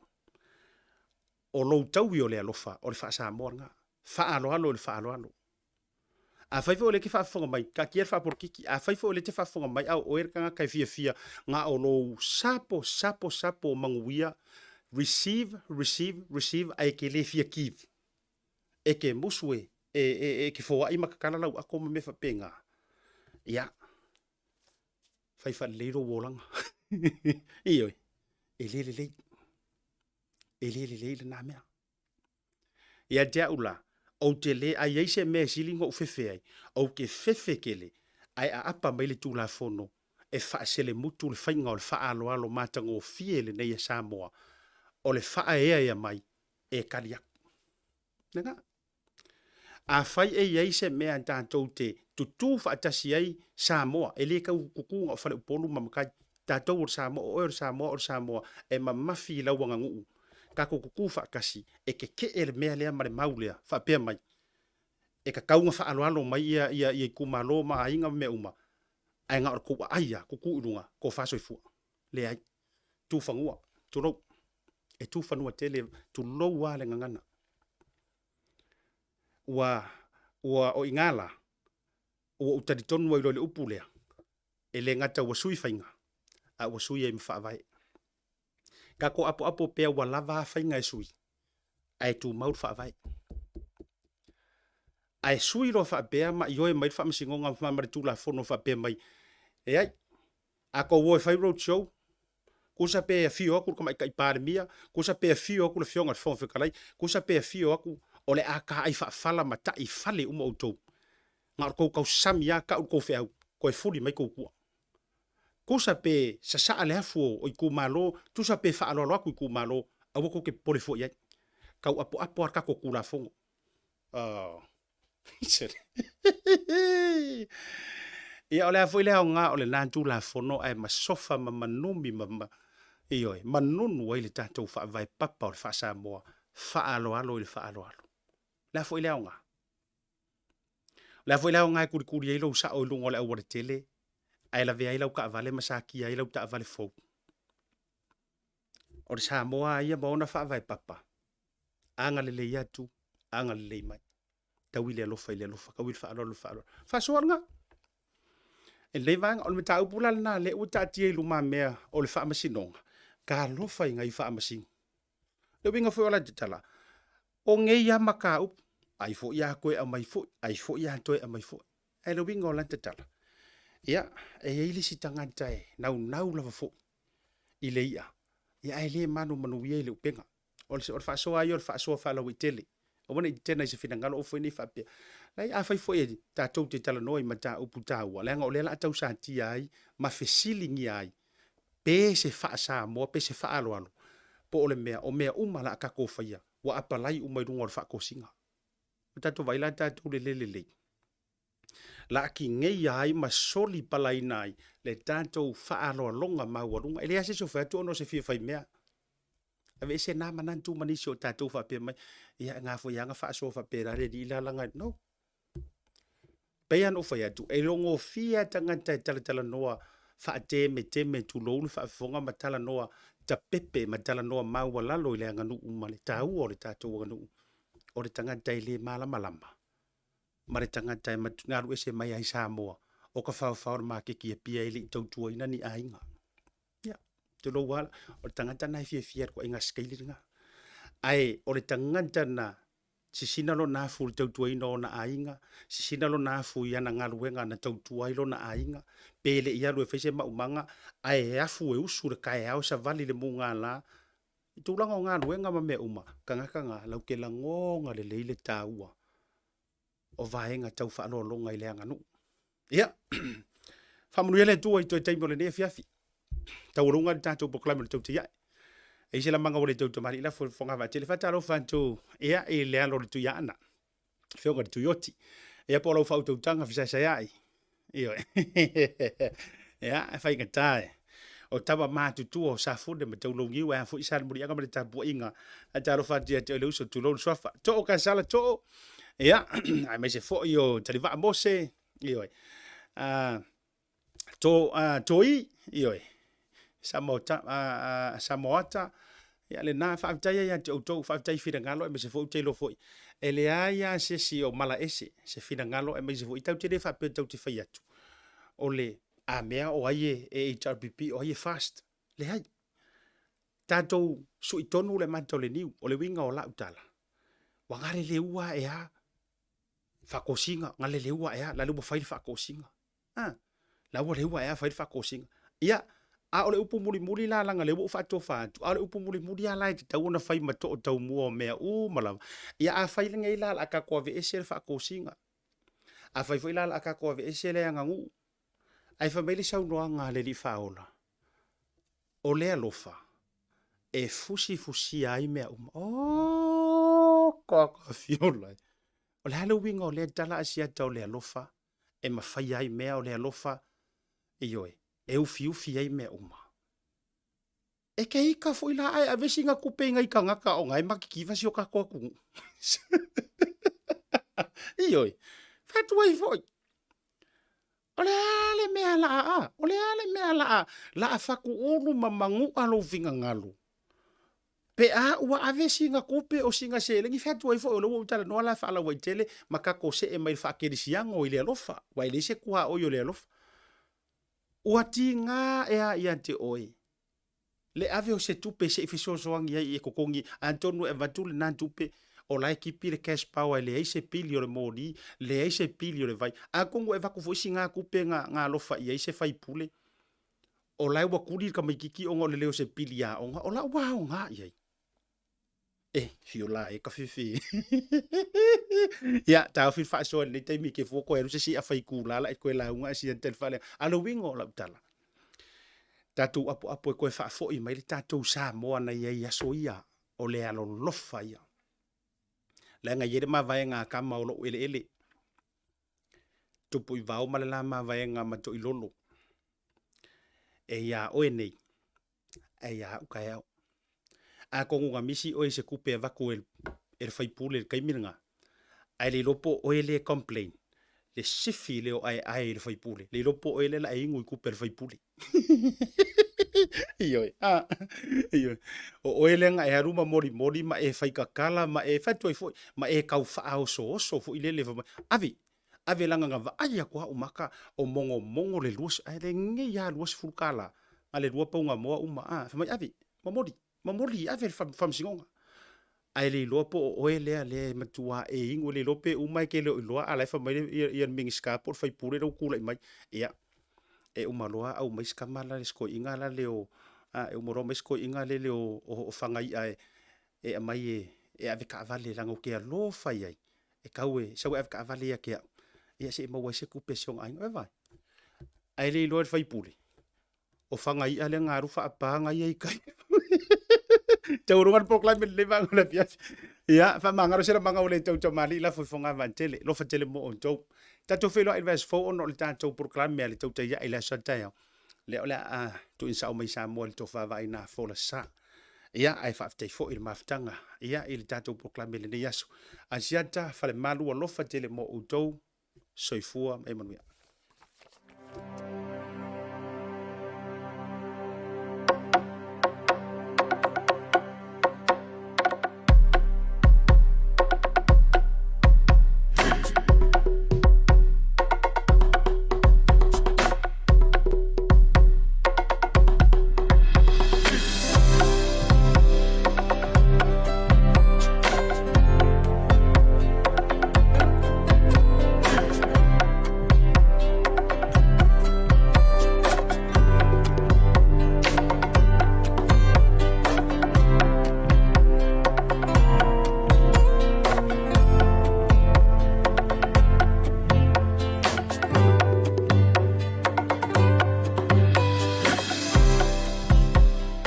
o lou taui o le alofa, o le faa-Samoa lena. Faaaloalo i le faaaloalo. Afai foi o lea e te faafofoga mai, taatia le faapolokiki. Afai foi o lea e te faafofoga mai a o oe le tagata e fiafia na o lou sapo, sapo, sapo o manuia, receive, receive, receive, ae e te le fia give. E te musu e, e, e, e te foai ma tatala lau ato ma mea faapena. Ia, fai faalelei lou olaga. Ioe, e le lelei. E le lelei lena mea. Ia te au la, ou te le ai ai se mea e sili ona ou fefe ai, ou te fefe tele ae aapa mai le Tulafono e faaselemutu le faiga o le faaaloalo matagofie lenei a Samoa, o le faaeaea mai e tali atu. Lena. Afai e i ai se mea tatou te tutū faatasi ai Samoa, e le tau tutū na o Faleupolu ma matai, tatou o le Samoa, o oe o le Samoa, o le Samoa, e mamafi i lau aganuu, tatou tutū faatasi, e tetee le mea lea ma le mau lea, faapea mai, e tatau ona faaaloalo mai ia, ia, ia itumalo ma aiga ma mea uma, ae na o le tou aai lava, tutu i luga, tofa soifua. Leai. Tu fanua, tulou. E tu fanua tele, tulou lava le gagana. Ua, ua, o i ina la, ua ou talitonu ai loa i le upu lea, e le gata ua sui faiga, a ua sui ai ma faavae. Tatou apoapo pea ua lava a faiga e sui, ae tumau le faavae. Ae sui loa faapea ma ioe mai le Faamasinoga ma le Tulafono faapea mai, leai, a tou o e fai road show, tusa pe afio atu le Tamaitai Palemia, tusa pe afio atu le Afioga i le Fofoga Fetalai, tusa pe afio atu, o le a taai faafala ma ta'i fale uma outou. Na o le tou tausami lava tau le tou feau, toe fuli mai tou tua. Tusa pe sasaa le afu o itumalo, tusa pe faaaloalo atu itumalo, aua tou te popole fua i ai. Tau apoapo lava le tatou Tulafono. Oh. Ia, o le a foi le aoga o lena Tulafono ae masofa ma manumi ma, ma, ioe, manunu ai le tatou faavae papa o le faa-Samoa, faaaloalo i le faaaloalo. O le a foi le aoga? O le a foi le aoga e kulikuli ai lou sao i luga o le aualatele ae lavea ai lau taavale ma satia ai lau taavale fou? O le Samoa lava ia ma ona faavae papa, agalelei atu, agalelei mai. Tau i le alofa i le alofa, tau i le faaaloalo i le faaaloalo. Faasoa lena. E lenei vaega, o le mataupu la lena lea ua taatia i lumamea o le Faamasinoga, talofa i nai Faamasino. Le uiga foi o la tatala, o nei lava mataupu, ai foi a toe aumai foi, ai foi a toe aumai foi. Ae le uiga o la tatala, ia, e i ai le isi tagata e naunau lava foi i le i'a, ia ae le manumanuia i le upega. O le, o le faasoa ia o le faasoa faalauaitele. Aua ne i tetena i se finagalo aua foi ne i faapea. Leai, afai foi e tatou te talanoa i mataupu taua, leaga o lea o le a tausatia ai ma fesiligia ai pe se faa-Samoa, pe se faaaloalo, po o le mea, o mea uma o le a tatou faia, ua apalai uma i luga o le faatosina. Ua tatou vaai la tatou i le le lelei, laakigeia ai ma solipalaina ai le tatou faaaloaloga maualuga. E leai lava se isi o fai atu ona o se fia faimea. Aveese na manatu ma nisi o tatou faapea mai, ia e na foi lava na faasoa faapena le alii la laga, no. Pei lava ona ou fai atu, e logofie lava tagata e talatalanoa faatemeteme tulou le faafofoga ma talanoa tapepe ma talanoa maualalo i le aganuu ma le taua o le tatou aganuu o le tagata e le malamalama ma le tagata e galu ese mai ai Samoa o ka faofao le maketi i Apia e le i tautuaina ni aiga. Ia, tulou lava, o le tagata na e fiafia i le ituaiga sikaili lena. Ae o le tagata na sisina lona afu i le tautuaina o ona aiga, sisina lona afu i ana galuega na tautua ai lona aiga, pe le i alu e fai se maumaga, ae afu e usu le taeao savali le mugala, i tulaga o galuega ma mea uma, tagata na latou te lagona lelei le taua o vaega tau faaaloaloga i le aganuu. Ia, faamanuia le Atua i toe taimi o lenei afiafi. Taualuga le tatou polokalame o le Tautai Ae. E i ai se lamaga ua le tautamalii lafo i le fogavaa tele. Faatalofa atu ia i le alo o le Tuiaana, afioga i le Tuioti. Ia po o lau faautautaga fesaesaeai. Ioe. Ia, e faigata e. O tama matutua o Safune ma Taulauniu, e a foi Salemuliaga ma le tapuaiga. Faatalofa atu ia te oe le uso, tulou le suafa. Too Kasala, too. Ia, aemaise foi o Talivaa Mose, ioe. To, Toi, ioe. Samoata, Samoata, ia lena, faafetai ai ia te outou, faafetai i finagalo aemaise foi ou te iloa foi, e leai lava se isi o malaese se finagalo aemaise foi tatou te le faapea tatou te fai atu o le a mea o ai e HRPP o ai e fast. Leai. Tatou sui tonu le mata o le niu. O le uiga o lau tala, ua galeleua ae a faatosina, galeleua ae a, la le ua fai le faatosina. A, la ua leua ae a fai le faatosina. Ia, A o le upu mulimuli la leaga lea ua ou faatofa atu, a o le upu mulimuli lava la e tatau ona fai ma too taumua o mea uma lava, ia afai lenei la o le a tatou aveese le faatosina, afai foi la o le a tatou aveese le aganuu, ae fai mai le saunoaga a le Alii Faaola, o le alofa e fusifusia ai mea uma. Oh, kaka fiola e. O le a le uiga o lea tala Asiata o le alofa e mafaia ai mea, o le alofa, ioe, e ufiufi ai mea uma. E ke ika foi la ae ave sina tupe i nai tagata ona e matitiva si o tatou atunuu. Ioe, fai atu ai foi. O le a le mea la a, o le a le mea la a, la a fatuulu ma manu'a lou finagalo. Pe a ua ave sina tupe o sina seleni, fai atu ai foi o lea ua ou talanoa la faalauaitele ma tatou see mai le faakelisiano i le alofa, aua e leai se tuaoi o le alofa. Ua tiga ea ia te oe le ave o se tupe se i fesoasoani ai e totogi, atonu e avatu lena tupe o la e kipi le cash power e leai se pili o le moli, leai se pili o le vai. Atonu e avatu foi sina tupe na alofa i ai se faipule, o la e ua tuli le tamaititi ona o le leo o se pili aoga, o la ua aoga i ai. E, fiola e ka fefe. Ia, taofi le faasoa i lenei taimi ke fua koe alu se isi afa itula la e toe lauga e sia tele faaleaga. A o le uiga o lau tala, tatou apoapo e toe faafoi mai le tatou Samoa na i ai i aso ia, o le alolofa ia. Leaga e i ai le mavaega a tama o lou eleele, tupu i vao ma le la mavaega ma Toilolo. E iā oe nei, ae ia au taeao. Atonu na misi oe i se tupe e avatu e le faipule i le taimi lena, ae le iloa po o oe lea e complain, le sifi lea o aeae i le faipule, le iloa po o oe lea o le a e inu i tupe a le faipule. Ioe, a, ioe. O oe lea na e alu ma molimoli ma e faitatala ma e fai atu ai foi, ma e tau faaosooso foi lele fai mai, ave, ave leaga na vaai atu lava ou maka o mogomogo le lua, ae lenei lava $20 na le lua pauga moa uma, a, fai mai ave, momoli, momoli, ave i le faamasinoga. Ae le iloa po o oe lea lea e matua e inu, e le iloa pe uma e te le o iloa a o la e fai mai le Minisita po o le sui usufono lea ua tulai mai, ia, e uma loa aumai si tama la le si toeaina la lea o, a, e uma loa aumai si toeaina lele o Fagai'a e aumai e avetaavale leaga ou te alofa i ai, e tau e sau e avetaavale ia te au, ia se i maua ai se tupe a si ona aiga. Vaai, ae le iloa e le sui usufono, o Fagai'a lea na alu faapa na ia i tai. Taualuga le polokalame i lenei vaega o le afiafi. Ia, faamagalo se lamaga ua le tautamalii lafo i fogavaa tele. Alofa tele mo outou. Tatou feiloai i le vaiaso fou ona o le tatou polokalame a le Tautai Ae i le aso a taeao. Lea o le a tuuina sao mai Samoa i le tofa vaaina folasa. Ia, ae faafetai foi i le mafutaga ia i le tatou polokalame i lenei aso. Asiata, Falemalu, alofa tele mo outou. Soifua ma ia manuia.